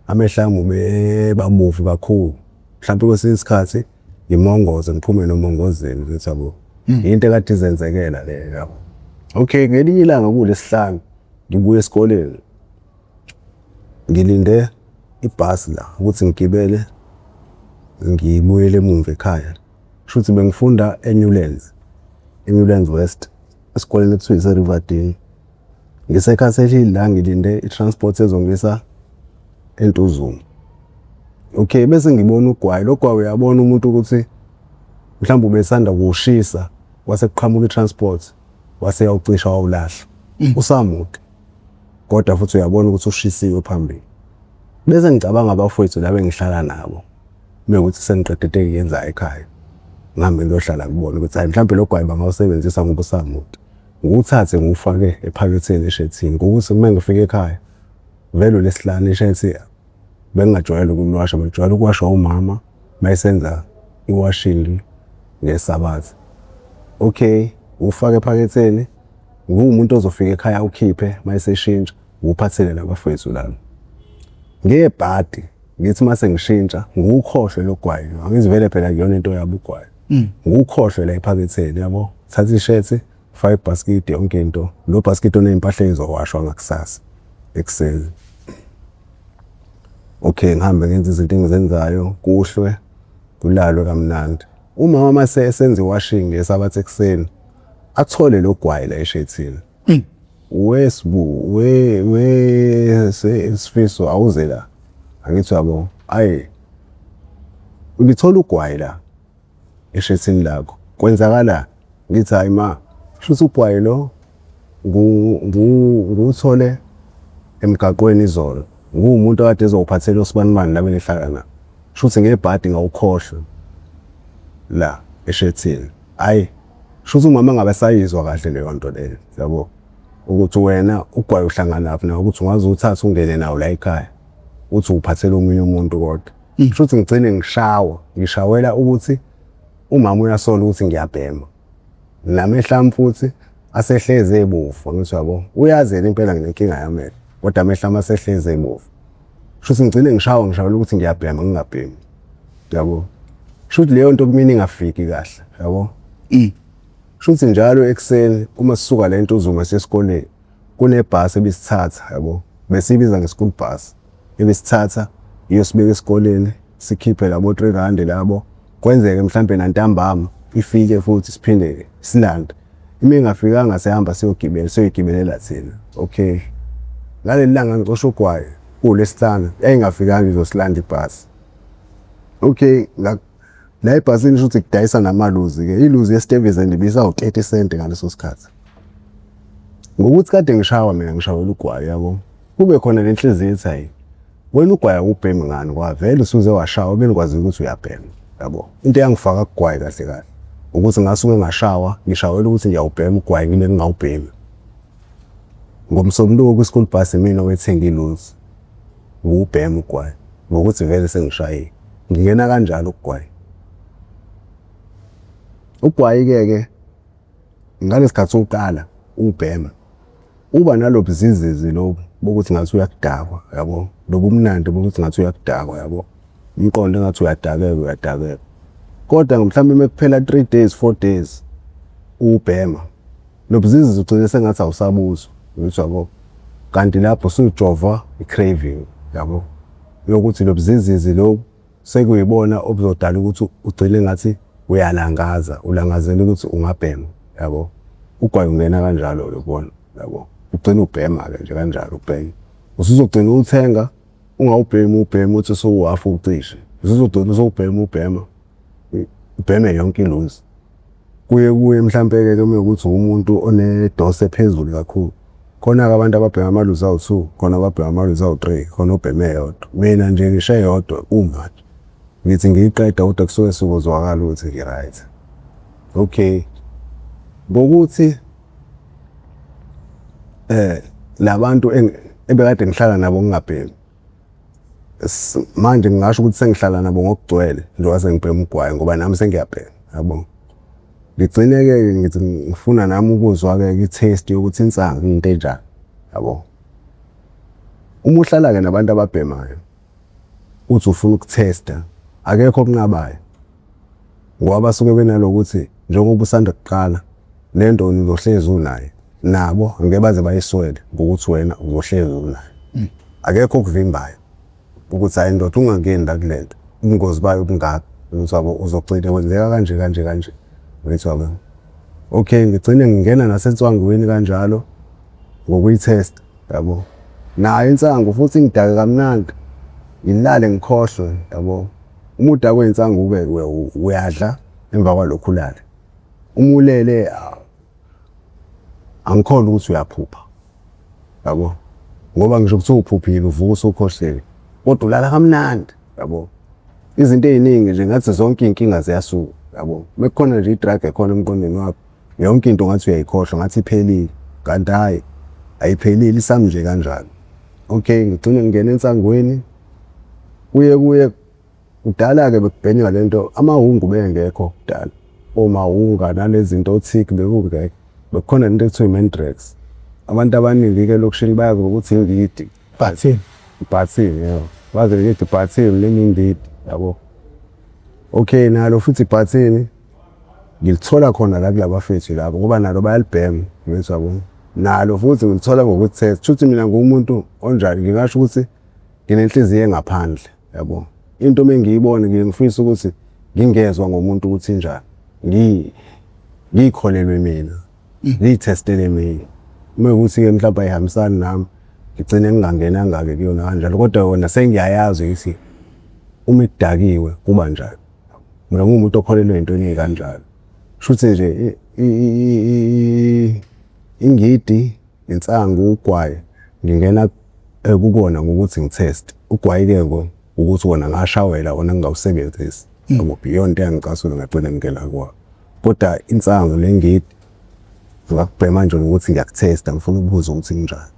amehlo ami ubebabovu kakhulu. Mhlampe kwesinye isikhathi ngimongoze ngiphume nomongozeni ngithi yabo. Into ekade izenzekela leyo, yabo. Okay, ngelinye ilanga kuLesihlanu ngibuya esikoleni. Ngilinde ibhasi la ukuthi ngigibele ngibuyele emumva ekhaya. Shuthi bengifunda eNewlands, eNewlands West, esikoleni ekuthiwa ise-Riverdene. NgiseCastle Hill la ngilinde i-transport ezongisa eNtuzuma. Okay, bese ngibona ugwayi. Lo gwayi uyabona umuntu ukuthi mhlawumbe ubesanda kuwushisa wase kuqhamuka i-transport wase yawucisha wawulahla. Usamude. Kodwa futhi uyabona ukuthi ushisiwe phambili. Bese ngicabanga abafowethu laba engihlala nabo. Mewukuthi sengiqede into engiyenzayo ekhaya, ngihambe ngiyohlala kubona ukuthi hhayi mhlawumbe lo gwayi bangawusebenzisa ngoba usamude. Ngiwuthathe ngiwufake ephaketheni eshethini ngokuthi uma ngifika ekhaya vele uLwesihlanu ishethi bengingajwayele ukuliwasha, bengijwayele ukuwashwa umama uma esenza iwashing ngeSabatha. Okay, ngiwufake ephaketheni, ngiwumuntu ozofika ekhaya awukhiphe uma eseshintsha, ngiwuphathele nabafowethu lana. Ngebhadi ngithi uma sengishintsha ngiwukhohlwe lo gwayi, angithi vele phela akuyona into yabo ugwayi. Ngiwukhohlwe la ephaketheni yabo, thatha ishethi faka ibhasikidi yonke into, lo bhasikidi oney'mpahla ey'zowashwa ngakusasa ekuseni. Okay, ngihambe ngenze izinto engizenzayo kuhlwe kulalwe kamnandi. Umama mase esenza iwashing ngeSabatha ekuseni athole lo gwayi la eshethini. We Sbu, we we Sifiso awuze la. Angithi uyabo, ayi ngithola ugwayi la eshethini lakho. Kwenzakalani? Ngithi hayi ma, shuthi ugwayi lo ngiwuthole emgaqweni izolo. Nguwumuntu okade ezowuphathela osibanibani la bengihlala nabo. Shuthi ngebhadi ngawukhohlwa la eshethini. Hhayi, shuthi umama engabe esayizwa kahle leyo nto leyo, yabo. Ukuthi wena ugwayi uhlanganaphi nawo, ukuthi ungaze uwuthathe ungene nawo la ekhaya, uthi uwuphathela omunye umuntu kodwa. Shuthi ngigcine ngishawa, ngishawela ukuthi umama uyasola ukuthi ngiyabhema. Namehlo ami futhi asehlezi ebovu, angithi uyabo. Uyazi yena impela nginenkinga yamehlo, kodwa amehlo ami asehlezi ebovu. Shuthi ngigcine ngishawa ngishawela ukuthi ngiyabhema ngingabhemi. Yabo. Shuthi leyo nto kumina ingafiki kahle, yabo. Shuthi njalo ekuseni uma sisuka la eNtuzuma siya esikoleni kunebhasi ebisithatha, yabo. Besiyibiza nge-school bus. Ibisithatha iyosibeka esikoleni sikhiphe labo 3 rand labo. Kwenzeke mhlampe nantambama ifike futhi siphinde silande. Uma ingafikanga siyahamba siyogibela siyoyigibelela thina. Okay. Ngaleli langa ngicosha ugwayi kuwuLwesihlanu yayingafikanga izosilanda ibhasi. Okay, la ebhasini shuthi kudayisa namaluzi-ke. Iluzi yeStuyvesant ibisawu-30 cent ngaleso sikhathi. Ngokuthi kade ngishawa mina ngishawela ugwayi yabo. Kube khona le nhliziyo ethi hayi wena ugwayi awubhemi ngani ngoba vele usuze washawa bengikwazi ukuthi uyabhema yabo. Into eyangifaka kugwayi kahle kahle ukuthi ngasuke ngashawa ngishawela ukuthi ngiyawubhema ugwayi ngibe ngingawubhemi. NgoMsombuluko kwi-school bus imina owethenga iluzi ngiwubhema ugwayi ngokuthi vele sengishayile. Ngingena kanjalo kugwayi. Ugwayi-ke ke ngalesikhathi uqala uwubhema uba nalobu zizizi lobu bokuthi ngathi uyakudakwa yabo, lobu mnandi bokuthi ngathi uyakudakwa yabo, umqondo engathi uyadakeka uyadakeka. Kodwa mhlawumbe uma kuphela 3 days 4 days uwubhema lobu zizizi ugcine sengathi awusabuzwa ukuthi yabo, kanti lapho usujova i-craving yabo yokuthi lobu zizizi lobu sekuyibona obuzodala ukuthi ugcine ngathi uyalangaza, ulangazela ukuthi ungabhema yabo. Ugwayi ungena kanjalo-ke kubona yabo, ugcine ubhema-ke nje kanjalo ubheme. Usuzogcina uwuthenga ungawubhemi ubheme uthi usuwuhafu uwucishe, usuzogcina usewubhema ubhema ubheme yonke iluzi. Kuye kuye mhlampe-ke uma kuwukuthi uwumuntu onedose ephezulu kakhulu, khona-ke abantu ababhema amaluzi awu-2, khona ababhema amaluzi awu-3, khona obhema eyodwa. Mina nje ngisho eyodwa kumanje ngithi ngiyiqeda kodwa kusuke sekuzwakala ukuthi ngi-right. Okay, ngokuthi labantu ebekade ngihlala nabo ngingabhemi manje ngingasho ukuthi sengihlala nabo ngokugcwele njengoba sengibhema ugwayi ngoba nami sengiyabhema yabo. Ngigcine-ke ngithi ngifuna nami ukuzwa-ke i-taste yokuthi insangu into enjani yabo. Uma uhlala-ke nabantu ababhemayo uthi ufuna ukuthesta akekho okunqabayo ngoba basuke benalokuthi njengoba usanda kuqala le nto uzohlezi unayo nabo angeke baze bayiswele ngokuthi wena uzohlezi unayo. Akekho okuvimbayo ukuthi hhayi ndoda ungangeni la kule nto ubungozi bayo bungaka ukuthi yabo uzogcina kwenzeka kanje kanje kanje ngithi yabo. Okay, ngigcine ngingena nasenswangwini kanjalo ngokuyithesta yabo. Nayo insangu futhi ingidake kamnandi ngilale ngikhohlwe yabo. Uma udakwe insangu-ke uyadla emva kwalokho ulale. Uma ulele angikholwa ukuthi uyaphupha yabo, ngoba ngisho kuthiwa uphuphile uvuka usukhohliwe kodwa ulala kamnandi yabo. Izinto ey'ningi nje ngathi zonke iy'nkinga ziyasuka yabo. Mekukhona nje i-drug ekhona emqondweni wakho, yonke into ngathi uyayikhohlwa ngathi iphelile, kanti hhayi ayiphelile isami nje kanjalo. Okay, ngigcine ngingena ensangweni, kuye kuye kudala-ke bekubhenywa le nto, amahungu bengekho kudala, omahunga nalezi zinto o-tik bekungekho, bekukhona lento ekuthiwa i-mandrax. Abantu abaningi-ke elokishini bayazi ngokuthi ingidi. Bhathini. Ibhathini yebo, bazi ngithi ibhathini noma ingidi yabo. Okay, nalo futhi ibhathini ngilithola khona la kulabafethu labo ngoba nalo bayalibhema ngithi yabo. Nalo futhi ngilithola ngokuthi shuthi mina ngiwumuntu onjani ngingasho ukuthi nginenhliziyo engaphandle yabo. Into uma ngiyibona ngiye ngifise ukuthi ngingezwa ngomuntu ukuthi injani. Ngiyikholelwe mina. Ngiyithestele mina. Uma kuwukuthi-ke mhlawumbe ayihambisani nami ngigcine ngingangenanga-ke kuyona kanjalo kodwa yona sengiyayazi ukuthi uma ikudakiwe kuba njani. Mina ngiwumuntu okholelwa ey'ntweni ey'kanjalo. Shuthi nje ingidi, insangu, ugwayi ngingena kukona ngokuthi ngitheste. Ugwayi-ke ukuthi wona ngashawela wona ngingawusebenzisi. Yabo iyona into eyangicasula ngagcina ngingena kuwona. Kodwa insangu nengidi ngakubhema nje ngokuthi ngiyakuthesta ngifuna ukuzwa ukuthi kunjani.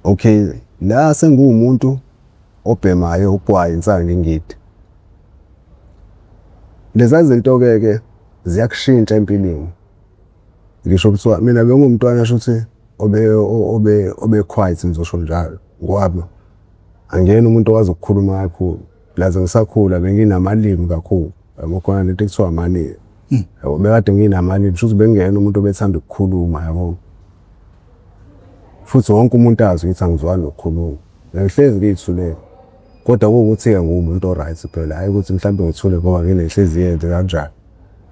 Okay, la sengiwumuntu obhemayo ugwayi insangu ingidi. Leza zinto-ke ke ziyakushintsha empilweni. Ngisho kuthiwa mina bengiwumntwana shuthi obe obe obe quiet ngizosho njalo ngoba angiyena umuntu owazi ukukhuluma kakhulu. Plus ngisakhula benginamalimi kakhulu yabo khona lento ekuthiwa amalimi. Yabo bekade nginamalimi shuthi bengingeyena umuntu obethanda ukukhuluma yabo. Futhi wonke umuntu azi ukuthi angizwani nokukhuluma. Bengihlezi ngiy'thulele kodwa kuwukuthi-ke ngiwumuntu o-right phela hhayi ukuthi mhlawumbe ngithule ngoba nginenhliziyo enhle kanjani.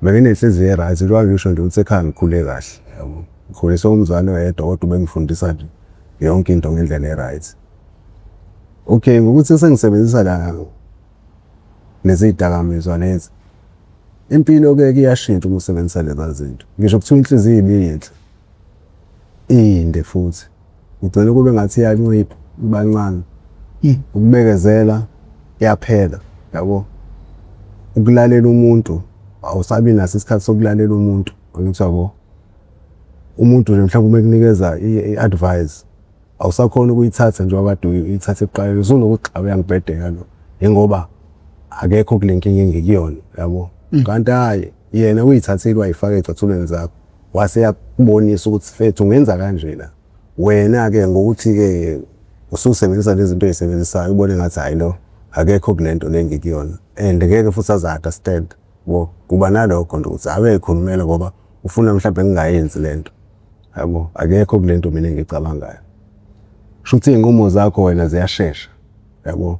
Benginenhliziyo e-right njengoba ngisho nje ukuthi ekhaya ngikhule kahle yabo. Ngikhuliswe umzali oyedwa kodwa ubengifundisa nje yonke into ngendlela e-right. Okay, ngokuthi sengisebenzisa la lezi dakamizwa lezi, impilo-ke iyashintsha uma usebenzisa leza zinto. Ngisho kuthiwa inhliziyo ibiyinhle, iyinde futhi, ugcine kube ngathi iyancipha, iba ncane. Ukubekezela kuyaphela yabo. Ukulalela umuntu, awusabi naso isikhathi sokulalela umuntu, angithi uyabo. Umuntu nje mhlawumbe uma ekunikeza i-advice, awusakhoni ukuyithatha njengoba kade uyithatha ekuqaleni, usunokuthi cha uyangibhedela lo, yingoba akekho kule nkinga engikuyona yabo. Kanti hhayi, yena uyithathile wayifaka ey'cathulweni zakho, wase eyakubonisa ukuthi mfethu ungenza kanje la. Wena-ke ngokuthi-ke ususebenzisa lezi zinto oy'sebenzisayo ubone ngathi hhayi lo akekho kule nto le engikuyona and ngeke futhi aze a-understand yabo. Kuba nalokho nje ukuthi hhayi uyay'khulumela ngoba ufuna mhlawumbe ngingayenzi le nto yabo, akekho kule nto mina engiyicabangayo. Shuthi iy'nqumo zakho wena ziyashesha yabo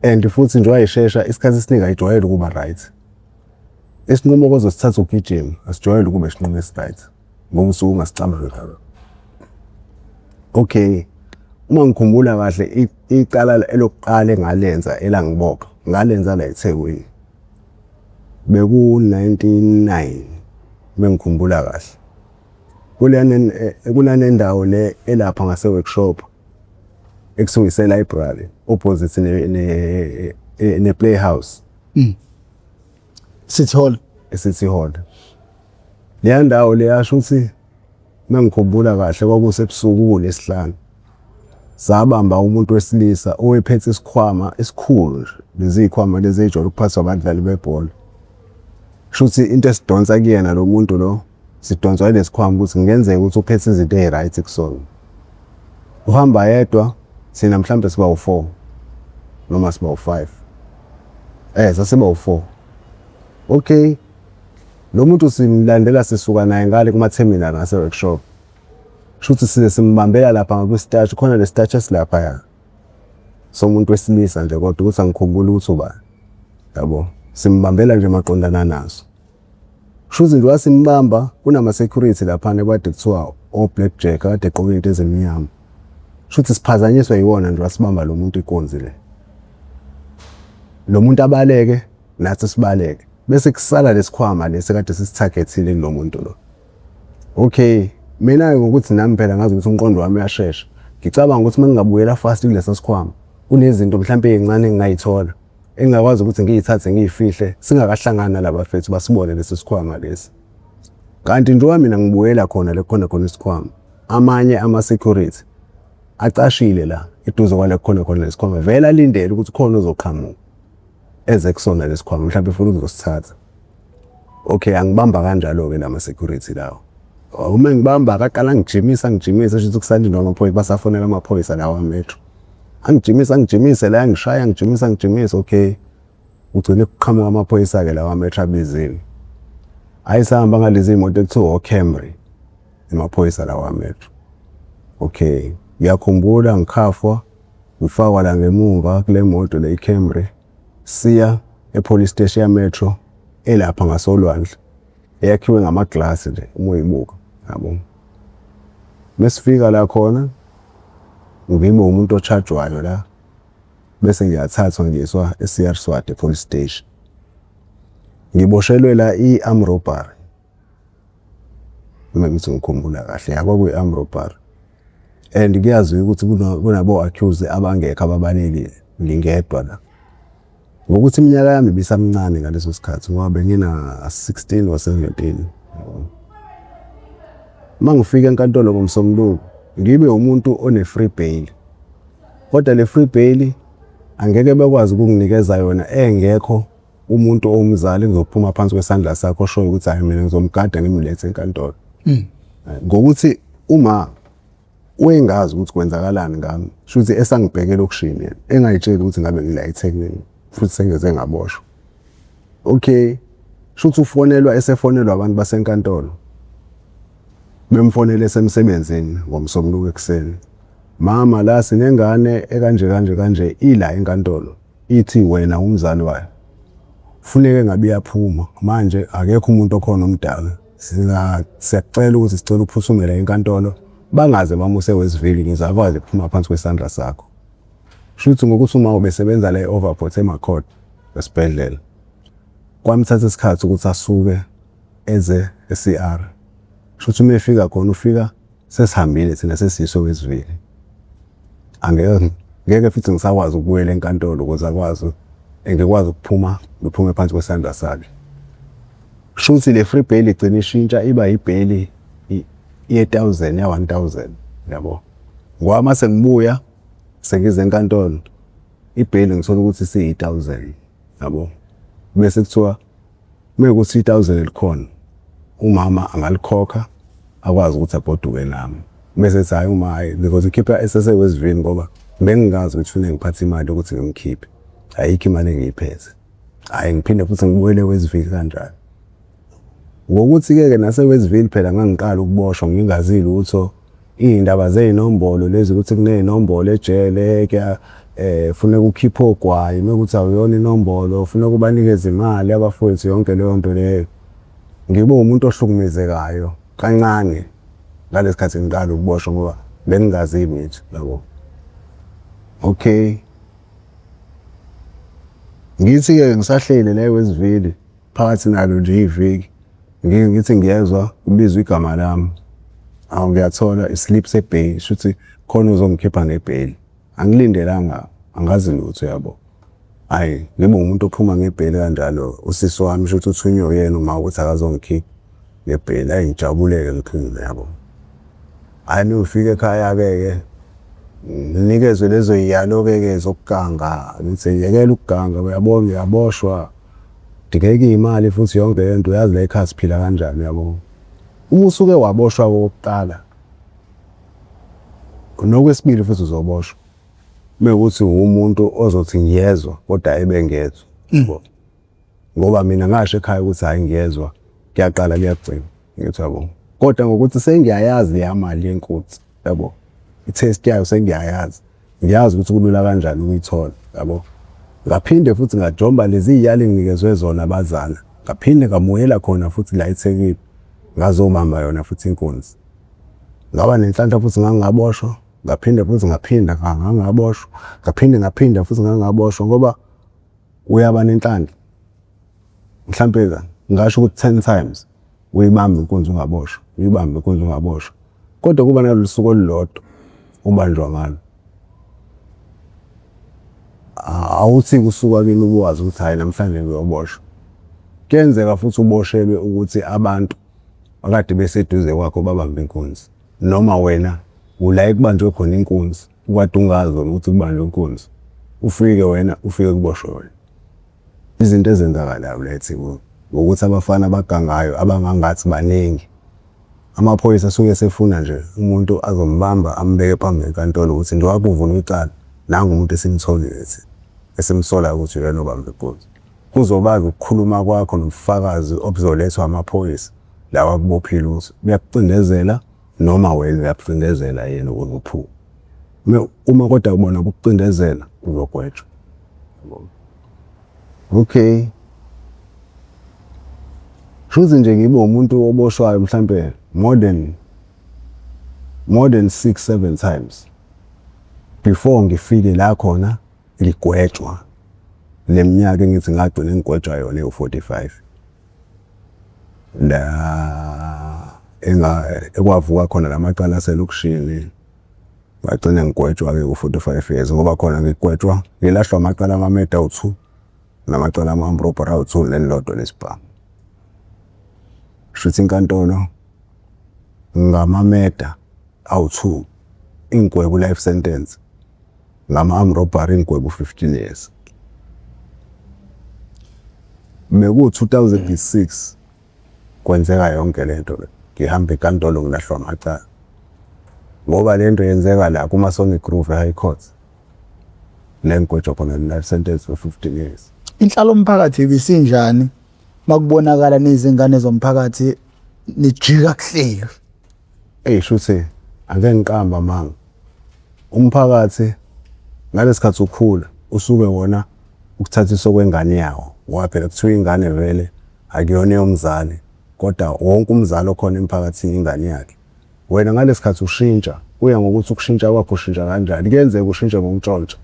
and futhi njengoba y'shesha isikhathi esiningi ayijwayele ukuba right. Isinqumo kozosithatha ugijima asijwayele ukuba isinqumo esi-right ngoba usuke ungasicabangi kahle. Okay, uma ngikhumbula kahle icala elokuqala engalenza elangibopha ngalenza la eThekwini. Beku-ninety-nine mengikhumbula kahle. Kulana ndawo le elapha ngase-workshop ekuthiwa ise-library opposite ne-Playhouse. City Hall. E-City Hall. Leya ndawo leya shuthi mengikhumbula kahle kwakusebusuku kuLwesihlanu. Sabamba umuntu wesilisa owephethe isikhwama esikhulu nje, lezi y'khwama lezi ey'jwayele ukuphathwa abadlali bebhola. Shuthi into esidonsa kuyena lo muntu lo, sidonswa yilesi sikhwama ukuthi kungenzeka ukuthi uphethe izinto ey'right kusona. Uhamba yedwa, thina mhlampe siba u-four noma siba u-five. Sasiba u-four. Okay, lo muntu simlandela sisuka naye ngale kuma-terminal ngase-workshop. Shuthi size simbambela lapha ngakwi-statue, khona le statue esilaphaya somuntu wesilisa nje kodwa ukuthi angikhumbuli ukuthi ubani yabo. Simbambela nje maqondana naso. Shuthi nje wasimbamba kunama-security laphana ekade kuthiwa o-black jack akade egqoke iy'nto ezimnyama. Shuthi siphazanyiswa yiwona nje wasibamba lo muntu inkunzi le. Lo muntu abaleke nathi sibaleke bese kusala lesikhwama lesi kade sisithagethile kulo muntu lo. Okay, mina-ke ngokuthi nami phela ngazi ukuthi umqondo wami uyashesha. Ngicabanga ukuthi uma ngingabuyela fast kulesa sikhwama kunezinto mhlampe ey'ncane engingay'thola. Engingakwazi ukuthi ngiyithathe ngiyifihle singakahlangani nalabafethu basibone lesi sikhwama lesi. Kanti njengoba mina ngibuyela khona le khona khona isikhwama, amanye ama-security acashile la eduze kwale khona khona lesikhwama vele alindele ukuthi khona ozoqhamuka eze kusona lesikhwama mhlawumbe efuna ukuzosithatha. Okay, angibamba kanjalo-ke lama security lawo. Uma ngibamba akaqala angijimisa angijimisa shuthi kusalindwa amaphoyisa basafonela amaphoyisa lawa ametro. Angijimisa angijimise la angishaya angijimisa angijimise okay. Ugcine kuqhamuka amaphoyisa-ke lawa ametro abiziwe. Hhayi sahamba ngalezi iy'moto ekuthiwa o-Camry amaphoyisa lawa ametro. Okay, ngiyakhumbula ngikhafwa ngifakwa la ngemumva kule moto le i-Camry siya e-police station ya-Metro elapha ngasolwandle eyakhiwe ngamaglasi nje uma uyibuka yabo. Mesifika la khona ngibe umuntu ochajwayo la bese ngiyathathwa ngiyiswa e-C_R Swati police station. Ngiboshelwe la i-arm robbery uma ngithi ngikhumbula kahle ya kwakuyi-arm robbery and kuyaziwa ukuthi kunabo-accused abangekho ababalekile ngingedwa la. Ngokuthi iminyaka yami ibisamncane ngaleso sikhathi ngoba bengina-16 or 17 yabo. Uma ngifika enkantolo ngoMsombuluko ngibe umuntu one-free bail, kodwa le free bail angeke bekwazi ukunginikeza yona engekho umuntu owumzali ngizophuma phansi kwesandla sakho oshoyo ukuthi hhayi mina ngizomgada ngimlethe enkantolo. Ngokuthi uma wengazi ukuthi kwenzakalani ngami shuthi esangibheke elokishini yena engayitsheli ukuthi ngabe ngila eThekwini futhi sengeze ngaboshwa. Okay, shuthi ufonelwa esefonelwa abantu basenkantolo bemfonele esemsebenzini ngoMsombuluko ekuseni. Mama la sinengane ekanje kanje kanje ila enkantolo ithi wena umzali wayo. Funeke ngabe iyaphuma manje akekho umuntu okhona omdala. Siyakucela ukuthi sicela uphuthumele enkantolo bangaze bamuse Westville ukuze akwazi ukuphuma phansi kwesandla sakho. Shuthi ngokuthi uma ubesebenza la e-Overport eMakhotha esibhedlela. Kwamthatha isikhathi ukuthi asuke eze e-C_R. Shuthi uma efika khona ufika sesihambile thina sesiyiswe Westville. Angeke ngeke futhi ngisakwazi ukubuyela enkantolo ukuze akwazi ngikwazi ukuphuma ngiphume phansi kwesandla sakhe. Shuthi le free bail igcina ishintsha iba ibheli ye-1000 ya-1000 yabo. Ngoba mase ngibuya sengize enkantolo ibheli ngithola ukuthi isiyi-1000 yabo. Bese kuthiwa mekuthi i-1000 likhona umama angalikhokha akwazi ukuthi agoduke nami. Bese ethi hhayi uma hhayi because ikhipha esese-Westville ngoba bengingazi ukuthi kufanele ngiphathe imali ukuthi ngimkhiphe. Ayikho imali engiyiphethe. Hhayi ngiphinde futhi ngibuyele eWestville kanjalo. Ngokuthi-ke ke nase-Westville phela ngangiqala ukuboshwa ngingazi lutho. Iy'ndaba zey'nombolo lezi ukuthi kuney'nombolo ejele kuya funeka ukhiphe ogwayi mekuthi awuyona inombolo funeka ubanikeze imali abafowethu yonke leyo nto leyo. Ngibe umuntu ohlukumezekayo kancane ngalesi khathi ngiqala ukuboshwa ngoba bengingazi lutho yabo. Okay, ngithi-ke ngisahleli la eWestville phakathi nalo nje iviki ngike ngithi ngiyezwa kubizwa igama lami. Awu ngiyathola islip sebheyili shuthi khona uzongikhipha ngebheyili. Angilindelanga angazi lutho yabo. Hhayi ngibe umuntu ophuma ngebheyili kanjalo usisi wami shuthi uthunywe uyena uma ukuthi akazongikhipha ngebheyili. Hhayi ngijabule-ke ngiphume yabo. Hhayi mengifika ekhaya-ke ke nginikezwe lezo y'yalo-ke ke zokuganga ngithi yekela ukuganga uyabona uyaboshwa. Kudingeka iy'mali futhi yonke le nto uyazi la ekhaya siphila kanjani yabo. Uma usuke waboshwa okokuqala nokwesibili futhi uzoboshwa. Mekuwukuthi uwumuntu ozothi ngiyezwa kodwa ebengezwa yabo. Ngoba mina ngasho ekhaya ukuthi hhayi ngiyezwa kuyaqala kuyagcina ngithi yabo. Kodwa ngokuthi sengiyayazi leya mali yenkunzi yabo, i-taste yayo sengiyayazi. Ngiyazi ukuthi kulula kanjani ukuyithola yabo. Ngaphinde futhi ngajomba lezi y'yalo enginikezwe zona abazala, ngaphinde ngabuyela khona futhi la eThekwini ngazobamba yona futhi inkunzi. Ngaba nenhlanhla futhi ngangingaboshwa, ngaphinde futhi ngaphinda ngangingaboshwa, ngaphinde ngaphinda futhi ngangingaboshwa ngoba uyaba nenhlanhla. Mhlampe ngingasho ukuthi 10 times uyibambe inkunzi ungaboshwa, uyibambe inkunzi ungaboshwa. Kodwa kuba nalolu suku olulodwa ubanjwa ngalo. Awuthi kusuka kini ubuwazi ukuthi hhayi namhlanje ngiyoboshwa. Kuyenzeka futhi uboshelwe ukuthi abantu akade beseduze kwakho babambe inkunzi noma wena ula ekubanjwe khona inkunzi ukade ungazi wena ukuthi kubanjwe inkunzi, ufike wena ufike kuboshwe wena. Izinto ezenzakalayo la eThekwini ngokuthi abafana abagangayo abangangathi baningi, amaphoyisa asuke esefuna nje umuntu azombamba ambeke phambi kwenkantolo ukuthi njengoba kuvulwa icala nangu umuntu esimtholile thina esimsolayo ukuthi uyena obambe inkunzi. Kuzoba-ke ukukhuluma kwakho nobufakazi obuzolethwa amaphoyisa lawa akubophile ukuthi uyakucindezela noma wena uyakucindezela yena ukuze uphume. Uma kodwa bona kukucindezela uzogwetshwa. Okay. Shuthi nje ngibe umuntu oboshwayo mhlampe more than 6 7 times before ngifike la khona ngigwetshwa leminyaka engithi ngagcina ngigwetshwa yona ewu-45 la enga ekwavuka khona lamacala aselokishini. Ngagcina ngigwetshwa-ke ku-45 years ngoba khona ngigwetshwa ngilahlwa amacala ama-murder awu-2 namacala ama-armed robbery awu-2 nelilodwa lesibhamu. Shuthi inkantolo ngama-murder awu-2 ingigwebe u-life sentence, ngama-armed robbery ingigwebe u-15 years. Beku-2006 kwenzeka yonke lento le, ngihamba enkantolo ngilahlwa amacala ngoba lento yenzeka la kuma-Sonic Groove e-High Court le ngigwetshwa khona life sentence for 15 years. Inhlalo mphakathi ibisinjani makubonakala nizingane zomphakathi nijika kuhleli? Eyi, shuthi ake ngiqambe amanga, umphakathi ngalesikhathi ukhula usuke wona ukuthathisa okwengane yawo ngoba phela kuthiwa ingane vele akuyona eyomzali kodwa wonke umzali okhona emphakathini ingane yakhe. Wena ngalesikhathi ushintsha kuya ngokuthi ukushintsha kwakho ushintsha kanjani. Kuyenzeka ushintshe ngokuntshontsha.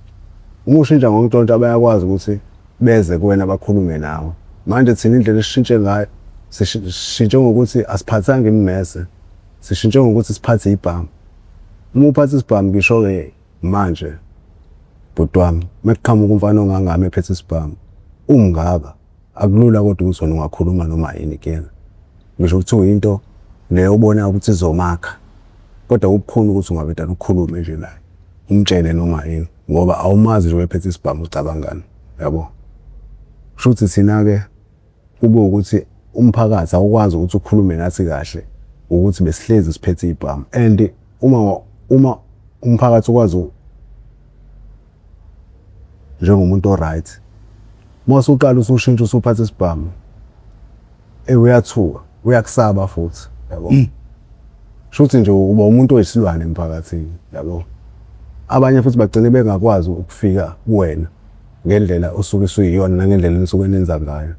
Uma ushintsha ngokuntshontsha bayakwazi ukuthi beze kuwena bakhulume nawe. Manje thina indlela esishintshe ngayo, sishintshe ngokuthi asiphathanga imimese, sishintshe ngokuthi siphathe ibhamu. Uma uphatha isibhamu, ngisho-ke manje bhuti wami, mekuqhamuka umfana ongangami ephethe isibhamu umngaka, akulula kodwa ukuthi wena ungakhuluma noma yini kuyena. Ngisho kuthiwa into leyo obonayo ukuthi izomakha, kodwa kubukhuni ukuthi ungavele ukhulume nje naye umtshele noma yini ngoba awumazi nje ephethe isibhamu ucabangani, yabo. Shuthi thina-ke kube ukuthi umphakathi awukwazi ukuthi ukhulume nathi kahle ukuthi besihlezi siphethe ibhamu and uma umphakathi ukwazi njengomuntu o-right, uma usuqala usushintsha usuphatha isibhamu, uyathuka, uyakusaba futhi, yabo. Shuthi nje uba umuntu oyisilwane emphakathini, yabo. Abanye futhi bagcine bengakwazi ukufika kuwena ngendlela osuke usuyiyona nangendlela enisuke nenza ngayo.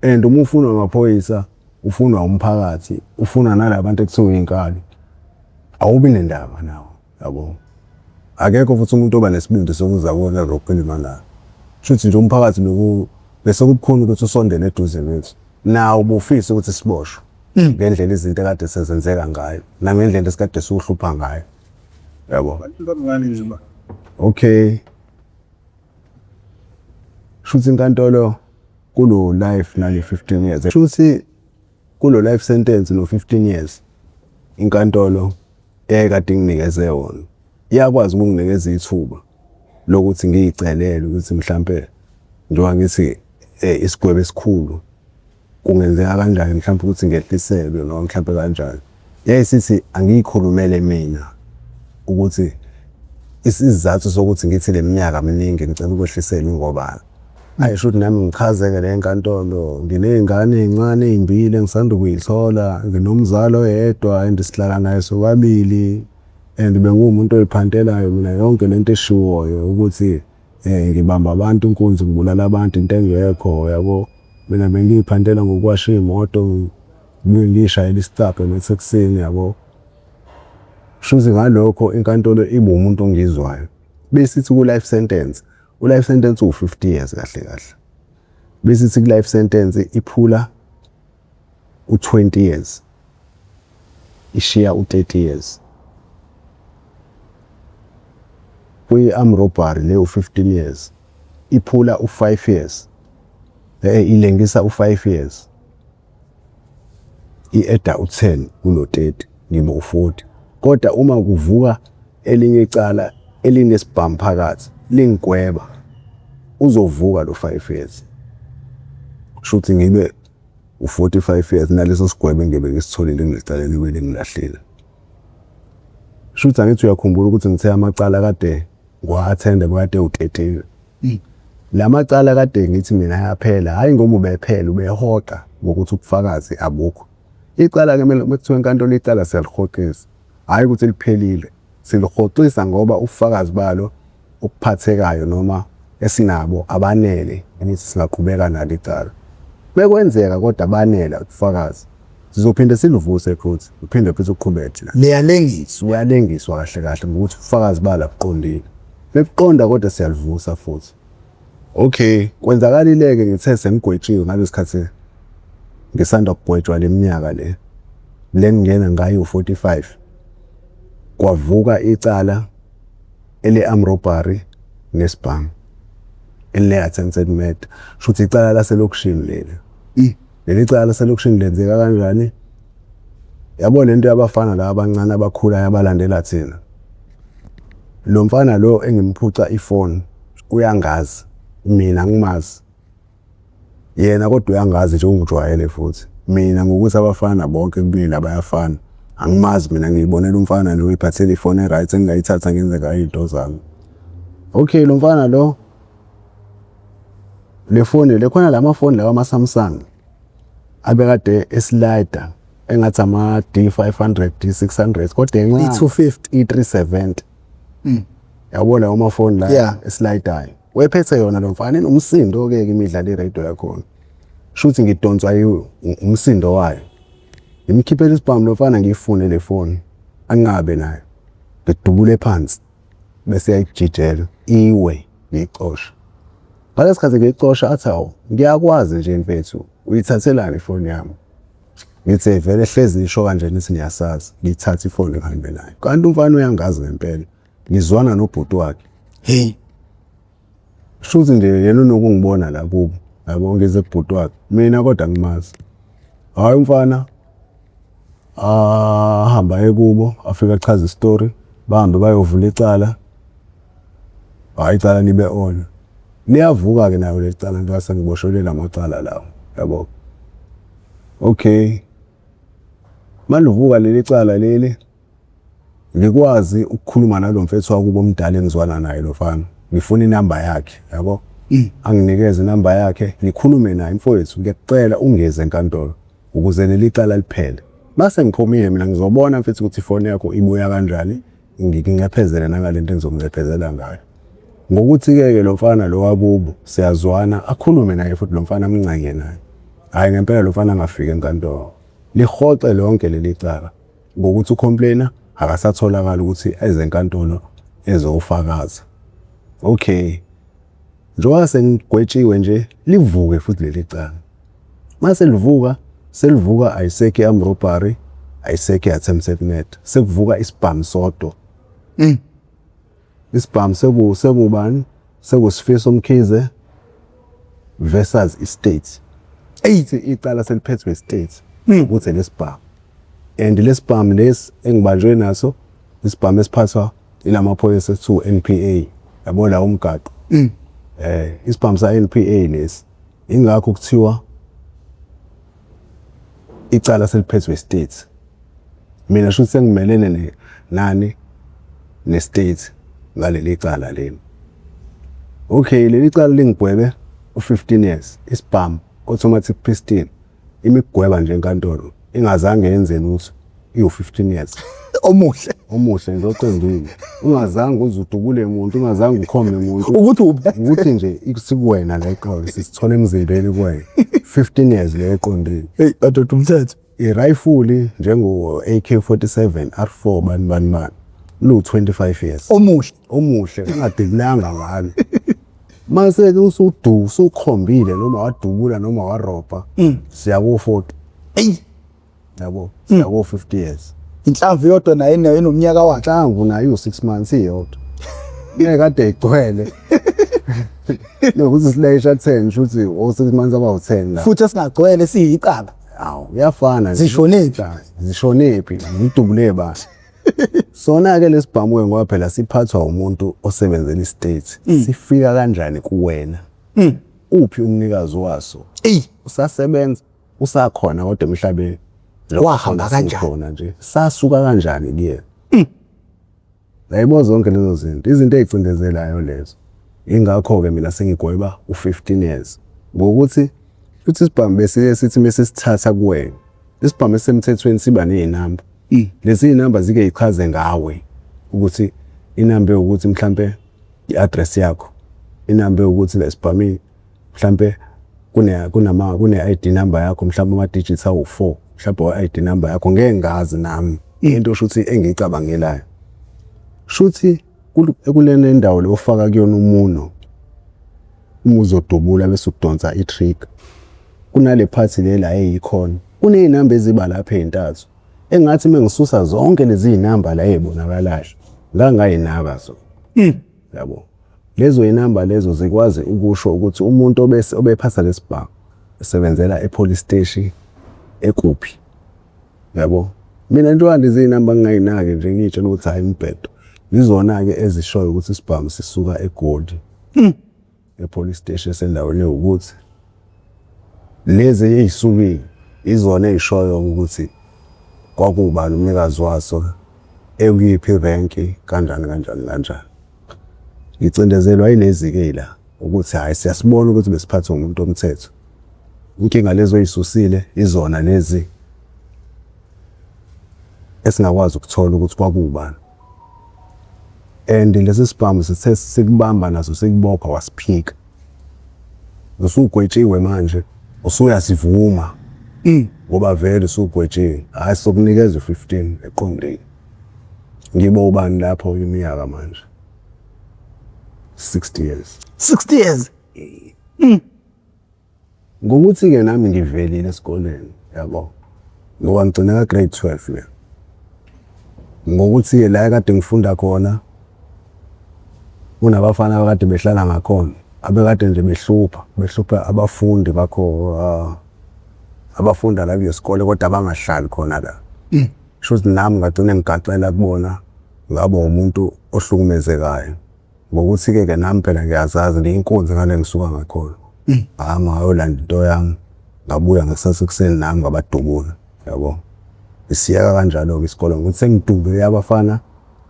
And uma ufunwa amaphoyisa, ufunwa umphakathi, ufunwa nalabantu ekuthiwa iy'nkabi, awubi nendaba nawo, yabo. Akekho futhi umuntu oba nesibindi sokuza kuwena ezokhuluma nawe. Shuthi nje umphakathi bese kubukhuni ukuthi usondele eduze kwethu. Nawo ubufisa ukuthi siboshwe ngendlela izinto ekade sezenzeka ngayo nangendlela esikade siwuhlupha ngayo, yabo. Okay. Shuthi inkantolo kulo life nale 15 years. Shuthi kulo life sentence no 15 years inkantolo eyayikade inginikeze wona iyakwazi ukunginikeza ithuba lokuthi ngiyicelele ukuthi mhlampe njengoba ngithi isigwebo esikhulu kungenzeka kanjani mhlawumbe ukuthi ngehliselwe noma mhlawumbe kanjani. Yayisithi angiyikhulumele mina ukuthi isizathu sokuthi ngithi le minyaka miningi ngicela ukwehliselwa ingobani. Ayi, shuthi nami ngichazeke le nkantolo, nginey'ngane ey'ncane ey'mbili engisanda ukuy'thola, nginomzali oyedwa and sihlala naye sobabili and benguwumuntu oy'phantelayo mina yonke lento eshiwoyo ukuthi ngibamba abantu inkunzi, ngibulala abantu into engekho, yabo. Mina bengiy'phantela ngokuwasha iy'moto, ngibuye ngiy'shayele isicabha ematekisini, yabo. Shuthi ngalokho inkantolo ibe umuntu ongizwayo. Besithi ku-life sentence, u-life sentence uwu-50 years kahle kahle. Besithi ku-life sentence iphula u-20 years, ishiya u-30 years. Kwi-armed robbery le u-15 years. Iphula u-5 years, ilengisa u-5 years, i-adda u-10 kulo 30, ngibe u-40. Kodwa uma kuvuka elinye icala elinesibhamu phakathi lingigweba, uzovuka lo 5 years, kusho ukuthi ngibe u-45 years naleso sigwebo engiyobe ngisitholile kulecala elibe lingilahlile. Kusho ukuthi, angithi uyakhumbula ukuthi ngithe amacala kade ngiwa-attenda bekade ewu-13? La macala kade ngithi mina ayaphela, hhayi ngoba ubephela, ubehoxa ngokuthi ubufakazi abukho. Icala-ke mekuthiwa enkantolo icala siyalihoxisa, hhayi ukuthi liphelile, silihoxisa ngoba ubufakazi balo obuphathekayo noma esinabo abanele ukuthi singaqhubeka nalo icala. Mekwenzeka kodwa banela ubufakazi, sizophinde silivuse futhi, uphinde futhi uqhubeke. Niyalengiswa. Uyalengiswa kahle kahle ngokuthi ubufakazi balo abuqondile. Bekuqonda kodwa siyalivusa futhi. Okay, kwenzakalile-ke, ngithe sengigwetshiwe ngalesi sikhathi ngisanda kugwetshwa le minyaka le ngingena ngayo u-45, kwavuka icala ele-armed robbery nesibhamu eline-attempted murder. Shuthi icala laselokishini leli. Leli cala laselokishini lenzeka kanjani? Yabo lento yabafana laba abancane abakhulayo abalandela thina. Lo mfana lo engimphuca ifoni uyangazi, mina angimazi. Yena kodwa uyangazi nje, ungijwayele futhi. Mina ngokuthi abafana bonke kumina bayafana. Angimazi mina, ngiyibonela umfana nje uyiphathele ifoni e-right engingayithatha ngenze ngayo iy'nto zami. Okay, lo mfana lo, le foni le, khona lamafoni lawa ama-Samsung abekade e-slida engathi ama-D500, D600, kodwa encane. I-250. I-370. Yabo lawo mafoni la e-slidayo. Wephethe yona lo mfana, inomsindo-ke ke imidlalo i-radio yakhona. Shuthi ngidonswa umsindo wayo. Ngimkhiphela isibhamu lo mfana, ngiyifune le foni. Anqabe nayo. Ngidubule phansi bese yayijijela iwe, ngiyicosha. Ngalesi sikhathi ngiyicosha athi, "Hawu, ngiyakwazi nje mfethu, uyithathelani ifoni yami?" Ngithi, "Vele hlezi nisho kanje, nithi niyasazi." Ngiyithathe ifoni ngihambe nayo. Kanti umfana uyangazi ngempela. Ngizwana nobhuti wakhe. Hey. Shuthi nje yena unokungibona la kubo. Yabo, ngize kubhuti wakhe. Mina kodwa angimazi. Hhayi, umfana ahamba aye kubo, afike achaze isitori, bahambe bayovula icala. Hhayi, icala libe on. Liyavuka-ke nayo leli cala njengoba sengiboshelwe lamacala lawo, yabo. Okay. Malivuka leli cala leli, ngikwazi ukukhuluma nalo mfethu wakubo omdala engizwana naye lo mfana. Ngifuna inamba yakhe, yabo. Anginikeze inamba yakhe, ngikhulume naye, "Mfowethu, ngiyakucela ungeze enkantolo ukuze leli cala liphele. Mase ngiphumile mina ngizobona mfethu ukuthi ifoni yakho ibuya kanjani, ngincephezele nangalento engizokuncephezela ngayo." Ngokuthi-ke ke lo mfana lo wakubo siyazwana, akhulume naye futhi lo mfana, amncenge naye. Hhayi, ngempela lo mfana angafika enkantolo. Lihoxe lonke leli cala ngokuthi u-complainer akasatholakala ukuthi eze enkantolo ezofakaza. Okay. Njengoba sengigwetshiwe nje, livuke futhi leli cala. Mase livuka, selivuka ayisekho i-armed robbery, ayisekho i-attempted murder. Sekuvuka isibhamu sodwa. Isibhamu sekubani? SekuSifiso Mkhize versus i-state. Eyithi icala seliphethwe i-state ukuthi lesibhamu. And lesibhamu lesi engibanjwe naso, isibhamu esiphathwa ilamaphoyisa ekuthiwa NPA. Yabo la umgaqo. Isibhamu sa NPA lesi. Ingakho kuthiwa icala seliphethwe i-state. Mina shuthi sengimelene nani, ne-state ngaleli cala leli. Okay, leli cala lingigwebe u-15 years, isibhamu, automatic pistol, imigweba nje enkantolo ingazange yenzeni ukuthi iwu-15 years. Omuhle. Omuhle nje, oqondile. Ungazange uze udubule muntu, ungazange ukhombe muntu. Ukuthi uphethe. Ukuthi nje isikuwena la eqolo, sisithola emzimbeni kuwena. 15 years le eqondile. Hey, madoda, umthetho. I-rifle njengo AK47 R4 bani bani bani lu 25 years. Omuhle. Omuhle, ungadubulanga ngalo. Mase ke usudu usukhombile noma wadubula noma warobha, siya ku 40. Hey. Yabo, siya ku 50 years. Inhlamvu yodwa nayo nayo inomnyaka wakhe. Inhlamvu nayo u6 months iyodwa. Ngeke kade igcwele. Nokuthi silayisha 10 shuthi o 6 months abawu 10 la. Futhi esingagcwele siyicaba. Awu kuyafana nje. Zishonephi? Zishonephi? Ngidubule ba. Sona ke lesibhamu ke ngoba phela siphathwa umuntu osebenzela istate. Sifika kanjani kuwena? Uphi umnikazi waso? Eyi. Usasebenza, usakhona kodwa emhlabeni. Wahamba kanjani? Khona nje. Sasuka kanjani kuyena? Yayibo zonke lezo zinto, izinto ey'cindezelayo lezo. Ingakho-ke mina sengigweba u-15 years. Ngokuthi futhi isibhamu besiye sithi mese sithatha kuwena. Isibhamu esisemthethweni siba ney'namba. Lezi iy'namba zike yichaze ngawe ukuthi inamba ewukuthi mhlampe i-address yakho, inamba ewukuthi lesibhamini mhlampe kune kunama kune ID number yakho mhlampe ama digits awu4 mhlampe o ID number yakho ngeke ngazi nami into shuthi engiyicabangelayo. Shuthi kulena indawo le ofaka kuyona umuno uma uzodubula bese udonsa i-trigger kunale part le la eyikhona kuney'namba eziba lapha ey'ntathu engathi uma ngisusa zonke lezi iy'namba la ey'bonakalayo ngangayinaka zona. Yabo, lezo y'namba lezo zikwazi ukusho ukuthi umuntu obese obephatha lesibhamu esebenzela e-police station ekuphi. Yabo, mina njengoba lezi iy'namba ngingayinaki nje ngiy'tshela ukuthi hhayi umbhedo, yizona-ke ezishoyo ukuthi isibhamu sisuka eGoli e-police station esendaweni ewukuthi. Lezi ey'sukile izona ey'shoyo ukuthi kwakuwubani umnikazi waso, ekuyiphi irenki, kanjani kanjani kanjani. Ngicindezelwa yilezi-ke la ukuthi hhayi siyasibona ukuthi besiphathwa umuntu womthetho. Inkinga lezi oy'susile izona lezi esingakwazi ukuthola ukuthi kwakuwubani. And lesi sibhamu sithe sikubamba naso sikubopha wasiphika. Usugwetshiwe manje, usuyasivuma ngoba vele usugwetshiwe. Hhayi sokunikeza u-15 eqondile. Ngibo ubani lapho iminyaka manje? 60 years. 60 years. Ngokuthi-ke nami ngivelile esikoleni yabo, ngoba ngigcine ka-grade 12 mina. Ngokuthi-ke la ekade ngifunda khona kunabafana abakade behlala ngakhona abekade nje behlupha, behlupha abafundi bakho abafunda la kule sikole kodwa abangahlali khona la. Shuthi nami ngagcina ngigaxela kubona ngaba umuntu ohlukumezekayo. Ngokuthi-ke ke nami phela ngiyazazi ngiyinkunzi ngale ngisuka ngakhona. Ngahamba ngayolanda into yami, ngabuya ngakusasa ekuseni nami ngabadubula, yabo. Ngisiyeka kanjalo-ke isikole ngokuthi sengidubule abafana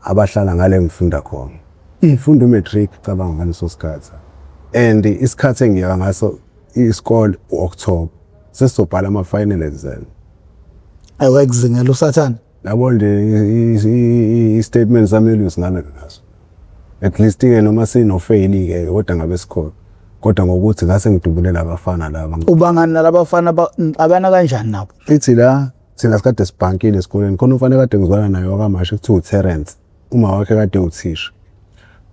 abahlala ngale ngifunda khona. Ngifunda u-matric cabanga ngaleso sikhathi. And isikhathi engiyeka ngaso isikole u-October, sesizobhala ama-final exam. Ayikuzingela usathane. Yabo nje i-statement sami elusingana naso. At least-ke noma sino-fail-ke kodwa ngabe sikhona. Kodwa ngokuthi ngase ngidubulela abafana laba. Ubangani nalabafana nixabana kanjani nabo? Ithi la thina sikade sibhankile esikoleni khona umfana kade ngizwana naye wakaMashu kuthiwa uTerence, uma wakhe kade uthisha.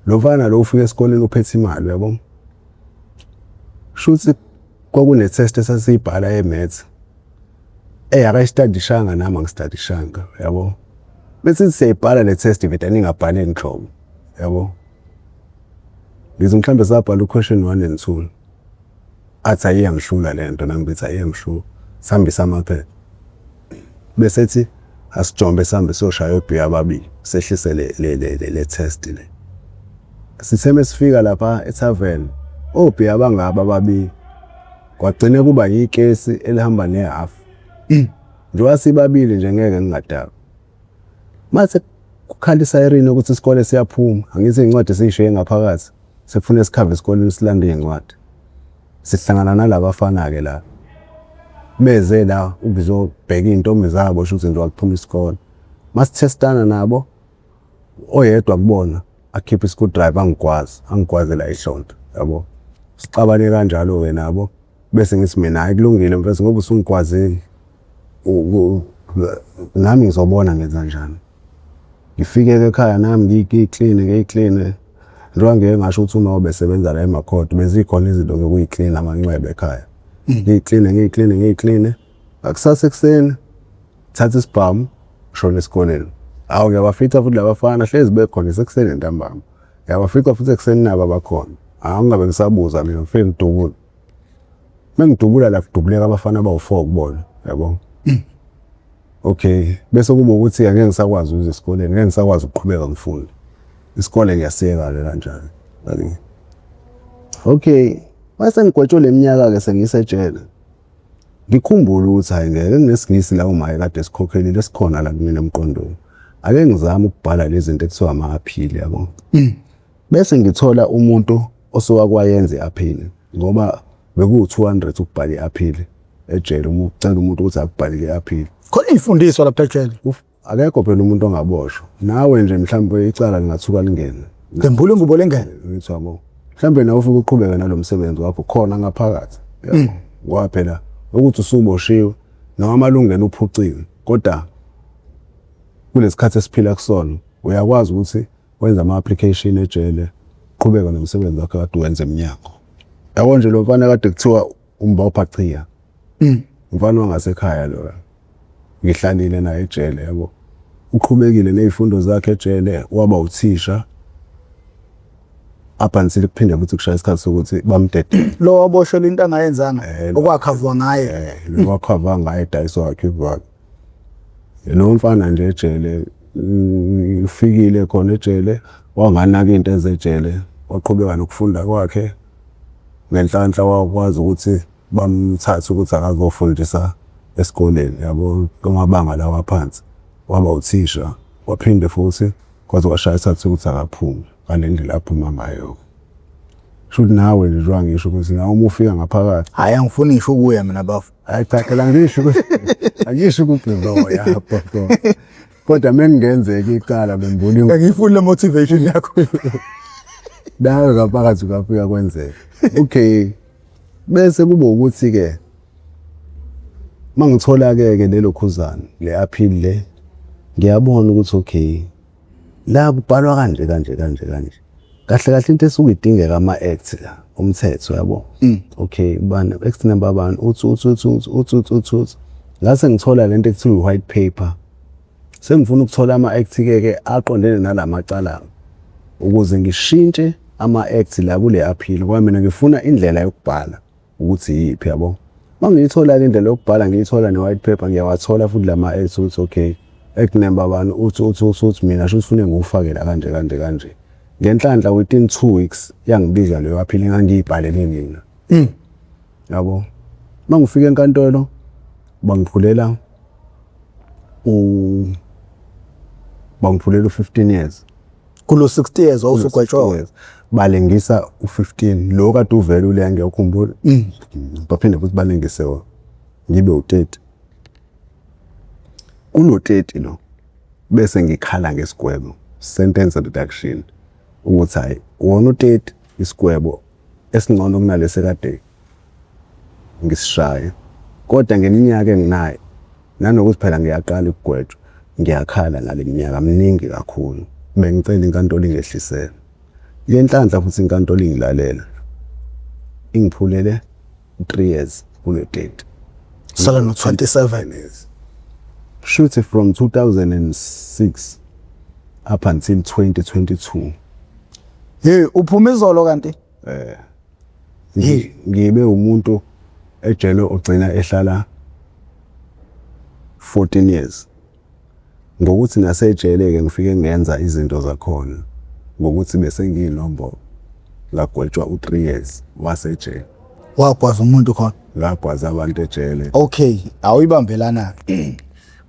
Lo mfana lo ufika esikoleni uphethe imali uyabo. Shuthi kwakune test esasiyibhala ye-maths. Eh akayistadishanga nami angistadishanga yabo. Bese siyayibhala le test vele ningabhali nhlobo yabo. Ngithi mhlambe sabhala u-question 1 and 2. Athi ayiyangihlula lento nami ngithi ayiyangihlula. Sihambise amaphepha. Bese ethi asijombe sihambe siyoshaya obhiya ababili sehlise le test le. Sithe mesifika lapha ethaveni obhiya abangaba ababili kwagcina kuba yikesi elihamba nehafu. Njengoba sibabili nje ngeke ngingadakwa. Mase kukhala isayirini ukuthi isikole siyaphuma, angithi iy'ncwadi siy'shiye ngaphakathi, sekufuneka sikhave esikoleni silande iy'ncwadi. Sihlangana nalabafana-ke la, beze la ukuzobheka iy'ntombi zabo shuthi njengoba kuphuma isikole. Masithestana nabo, oyedwa kubona akhiphe i-screwdriver angigwaze, angigwaze la ehlombe yabo. Sixabane kanjalo-ke nabo, bese ngithi mina hhayi kulungile mfethu ngoba usungigwazile nami ngizobona ngenza njani. Ngifike-ke ekhaya nami ngiyikline ngiyikline, njengoba ngike ngasho ukuthi uma ubesebenza la emakhodi bezikhona izinto zokuyiklina amanxeba ekhaya. Ngiyikline ngiyikline ngiyikline, ngakusasa ekuseni thatha isibhamu ngishone esikoleni. Hawu ngiyabafica futhi labafana hlezi bekhona isekuseni ntambama. Ngiyabafica futhi ekuseni nabo abakhona. Angingabe ngisabuza mina, ngifike ngidubule. Mengidubula la kudubuleka abafana abawu-4 kubona, yabo. Okay, bese kuba ukuthi angeke ngisakwazi ukuza esikoleni, ngeke ngisakwazi ukuqhubeka ngifunde. Isikole ngiyasiyeka-ke kanjalo. Okay, mase ngigwetshwe le minyaka-ke sengisejele. Ngikhumbule ukuthi hhayi ngeke nginesiNgisi lawo maye kade sikhokhelile esikhona la kumina emqondweni. Ake ngizame ukubhala lezi zinto ekuthiwa ama-appeal yabo. Bese ngithola umuntu osowakwayenza i-appeal ngoba bekuwu-200 ukubhala i-appeal ejele, uma ucela umuntu ukuthi akubhalele i-appeal. Khona iy'fundiswa lapha ejele. Akekho phela umuntu ongaboshwa. Nawe nje mhlawumbe icala lingathuka lingene. Ngembula ingubo lengene. Ngithi yabo. Mhlawumbe nawe ufike uqhubeke nalo msebenzi wakho khona ngaphakathi. Yabo. Ngoba phela ukuthi usuboshiwe noma amalungelo uphuciwe kodwa kulesikhathi esiphila kusona uyakwazi ukuthi wenze ama-application ejele uqhubeke nomsebenzi wakho kade uwenza emnyango. Yabo nje lo mfana kade kuthiwa umbopha chiya. Umfana wangasekhaya lo. Ngihlalile naye ejele yabo. Uqhubekile nezifundo zakhe ejele waba uthisha. Up until kuphinde futhi kushaya isikhathi sokuthi bamdedele. Lo waboshelwa into angayenzanga okwakhavwa ngaye. Lo wakhavwa ngaye dayiswa wakhe ivalo. Lo mfana nje ejele ufikile khona ejele wanganaka into ezejele waqhubeka nokufunda kwakhe ngenhlanhla wakwazi ukuthi bamthathe ukuthi akazofundisa esikoleni yabo kumabanga lawa aphansi waba uthisha waphinde futhi kwaze kwashaya isikhathi sokuthi akaphume ngale ndlela aphuma ngayo. Shuthi nawe nje njengoba ngisho ukuthi nawe uma ufika ngaphakathi. Hhayi angifuni ngisho ukuya mina bafo. Hayi cha phela angisho ukuthi angisho ukuthi ngizoya bafo. Kodwa mengingenzeka icala bembula Angiyifuni le motivation yakho. Nawe ngaphakathi kwafika kwenzeka. Okay. Bese kuba ukuthi ke mangithola ke ke lelo khuzana le appeal le ngiyabona ukuthi okay la kubhalwa kanje kanje kanje kanje. Kahle kahle into esuke idingeka ama-act la umthetho yabo. Okay bani act number bani uthi uthi uthi uthi uthi uthi uthi uthi. Ngase ngithola lento ekuthiwa i-white paper. Sengifuna ukuthola ama-act ke ke aqondene nalamacala ukuze ngishintshe ama-act la kule appeal ngoba mina ngifuna indlela yokubhala ukuthi yiphi yabo. Mangiyithola ke indlela yokubhala ngiyithola ne-white paper ngiyawathola futhi lama-act ukuthi okay act number bani uthi uthi uthi uthi mina shuthi ufune ngiwufake la kanje kanje kanje. Ngenhlanhla within 2 weeks yangibiza leyo appeal engangiyibhalele mina. Yabo. Mangifika enkantolo bangiphulela u bangiphulela u-15 years. Kulo 60 years wawusugwetshwa. Balengisa u-15 lo kade uvele ulenge ukhumbula. Baphinde futhi balengise wona. Ngibe u-30. Kulo 30 lo bese ngikhala ngesigwebo sentence reduction ukuthi hayi wona u-30 isigwebo esingcono kunalesi kade ngisishaya kodwa ngeminyaka enginayo nanokuthi phela ngiyaqala ukugwetshwa ngiyakhala ngale minyaka miningi kakhulu bengicela inkantolo ingehlisele ngenhlanhla futhi inkantolo ingilalela ingiphulele 3 years kulo 30 Sala no 27 years shuthi from 2006 up until 2022. Hey uphuma izolo kanti? Ngibe umuntu ejele ogcina ehlala 14 years. Ngokuthi nasejele ke ngifike ngenza izinto zakhona ngokuthi bese ngiyinombolo ngagwetshwa u3 years wasejele. Wagwaza umuntu khona. Ngagwaza abantu ejele. Okay, awuyibambelana ke.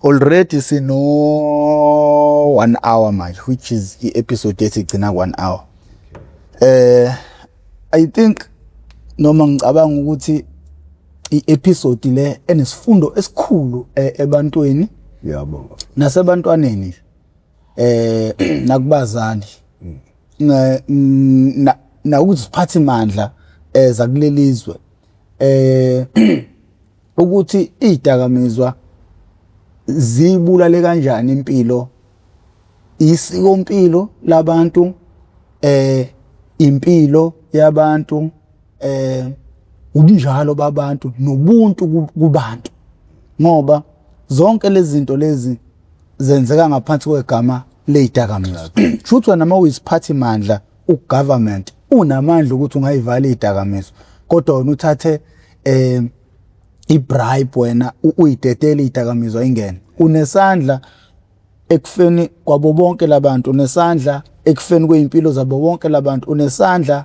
Already sino 1 hour manje which is i-episode ethi igcina 1 hour. I think noma ngicabanga ukuthi i-episode le enesifundo esikhulu ebantwini Yabo. nasebantwaneni nakubazali na ukuziphathimandla zakulelizwe ukuthi izidakamizwa zibulale kanjani impilo, isikompilo labantu, impilo yabantu, ubunjalo babantu nobuntu kubantu, ngoba zonke lezi zinto lezi zenzeka ngaphansi kwegama lezidakamizwa. Shuthi wena uma uyisiphathimandla ugovernment Unamandla ukuthi ungayivala izidakamizwa, kodwa wena uthathe i-bribe, wena uyidedele izidakamizwa ingene. Unesandla ekufeni kwabo bonke labantu, unesandla ekufeni kwezimpilo zabo bonke labantu, unesandla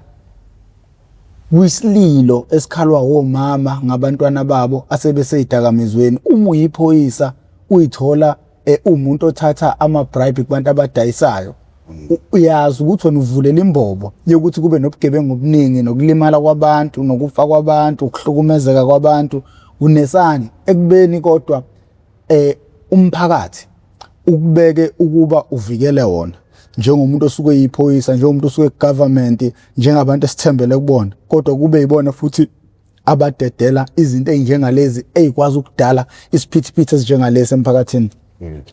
kwisililo esikhalwa omama ngabantwana babo asebeseyidakamizweni. Uma uyiphoyisa uyithola umuntu othatha ama-bribe kubantu abadayisayo, uyazi ukuthi wena uvulela imbobo yokuthi kube nobugebengu obuningi, nokulimala kwabantu, nokufa kwabantu, ukuhlukumezeka kwabantu. Unesandla ekubeni kodwa umphakathi ukubeke ukuba uvikele wona njengomuntu osuke eyiphoyisa, njengomuntu osuke government, njengabantu esithembele kubona, kodwa kube yibona futhi abadedela izinto ezinjengalezi ezikwazi ukudala isiphithiphithi esinjengalesi emphakathini.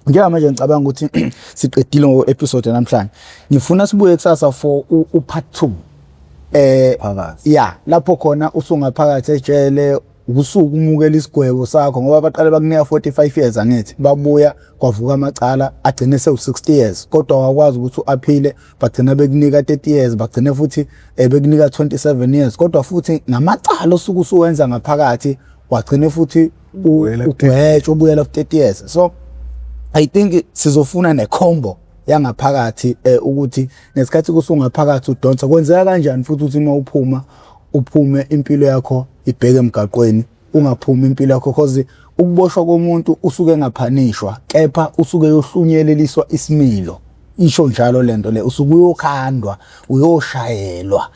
Njengamanje ngicabanga ukuthi siqedile ngo-episode namhlanje. Ngifuna sibuye kusasa for u-part 2 Phakathi. Ya, lapho khona usungaphakathi ejele, usuku umukela isigwebo sakho, ngoba baqale bakunika 45 years, angithi? Babuya kwavuka amacala, agcine sewu-60 years, kodwa wakwazi ukuthi u-aphile, bagcina bekunika 30 years, bagcine futhi bekunika 27 years, kodwa futhi ngamacala osuke usuwenza ngaphakathi wagcine futhi Ubuyela ku-30. Ugwetshwa, ubuyela ku-30 years. So I think sizofuna ne-combo yangaphakathi, ukuthi ngesikhathi kusungaphakathi udonsa kwenzeka kanjani, futhi uthi uma uphuma, uphume impilo yakho ibheke emgaqweni, ungaphumi impilo yakho, cause ukuboshwa komuntu usuke engaphanishwa, kepha usuke yohlunyeleliswa isimilo, isho njalo lento le, usuke uyokhandwa, uyoshayelwa.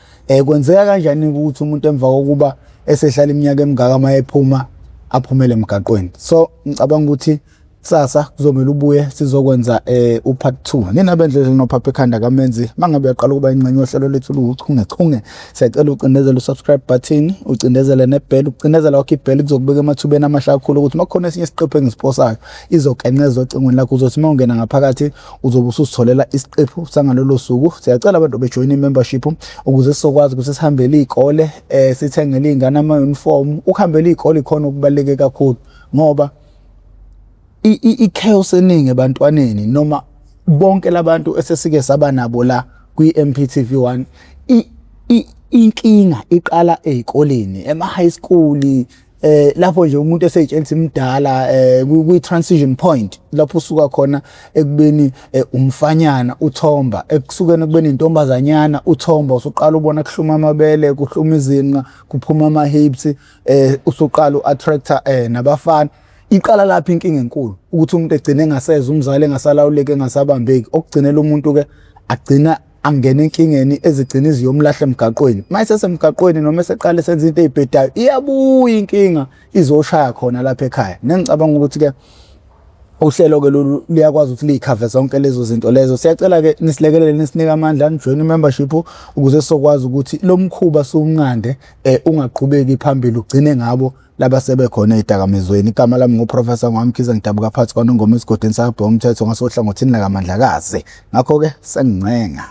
Kwenzeka kanjani ukuthi umuntu emva kokuba esehlala iminyaka emingaka mayephuma aphumele emgaqweni? So ngicabanga ukuthi kusasa kuzomela ubuye, sizokwenza u-part 2. Nina bendlela nophapha ekhanda kaMenzi, mangabe uyaqala ukuba ingxenye yohlelo lethu luwuchungechunge, siyacela ucindezele u-subscribe button, ucindezele ne-bell. Ukucindezela kwakho i-bell kuzokubeka emathubeni amahle kakhulu ukuthi makukhona esinye isiqephu engisiposayo, izokenceza ocingweni lakho. Uzothi uma ungena ngaphakathi uzobe ususitholela isiqephu sangalolo suku. Siyacela abantu bejoyina i-membership ukuze sizokwazi ukuthi sihambele iy'kole, sithengele iy'ngane ama-uniform. Ukuhambela iy'kole ikhona okubaluleke kakhulu, ngoba i-chaos eningi ebantwaneni noma bonke labantu esesike saba nabo la kwi-MPTV1, inkinga iqala ey'koleni, ema-high school, lapho nje umuntu eseyitshela ukuthi imdala, kwi transition point lapho usuka khona ekubeni umfanyana uthomba, ekusukeni ekubeni intombazanyana uthomba, usuqala ubona kuhluma amabele, kuhluma izinqa, kuphuma ama hips, usuqala uattracta nabafana. Iqala lapho inkinga enkulu, ukuthi umuntu egcine engaseza umzali, engasalawuleki, engasabambeki, okugcinela umuntu ke agcina angena enkingeni ezigcina iziyomlahla emgaqweni. Uma esesemgaqweni noma eseqala esenza into ey'bhedayo, iyabuya inkinga izoshaya khona lapha ekhaya. Nengicabanga ukuthi-ke uhlelo-ke lolu luyakwazi ukuthi liyikhave zonke lezo zinto lezo. Siyacela-ke nisilekelele, nisinike amandla, nijoyine i-membership ukuze sizokwazi ukuthi lo mkhuba siwunqande, ungaqhubeki phambili, ugcine ngabo laba sebekhona ey'dakamizweni. Igama lami nguProfessor Ngwamkhize, ngidabuka phakathi kwaNongoma esigodini sakabheka umthetho ngasohlangothini lakaMandlakazi. Ngakho-ke sengincenga.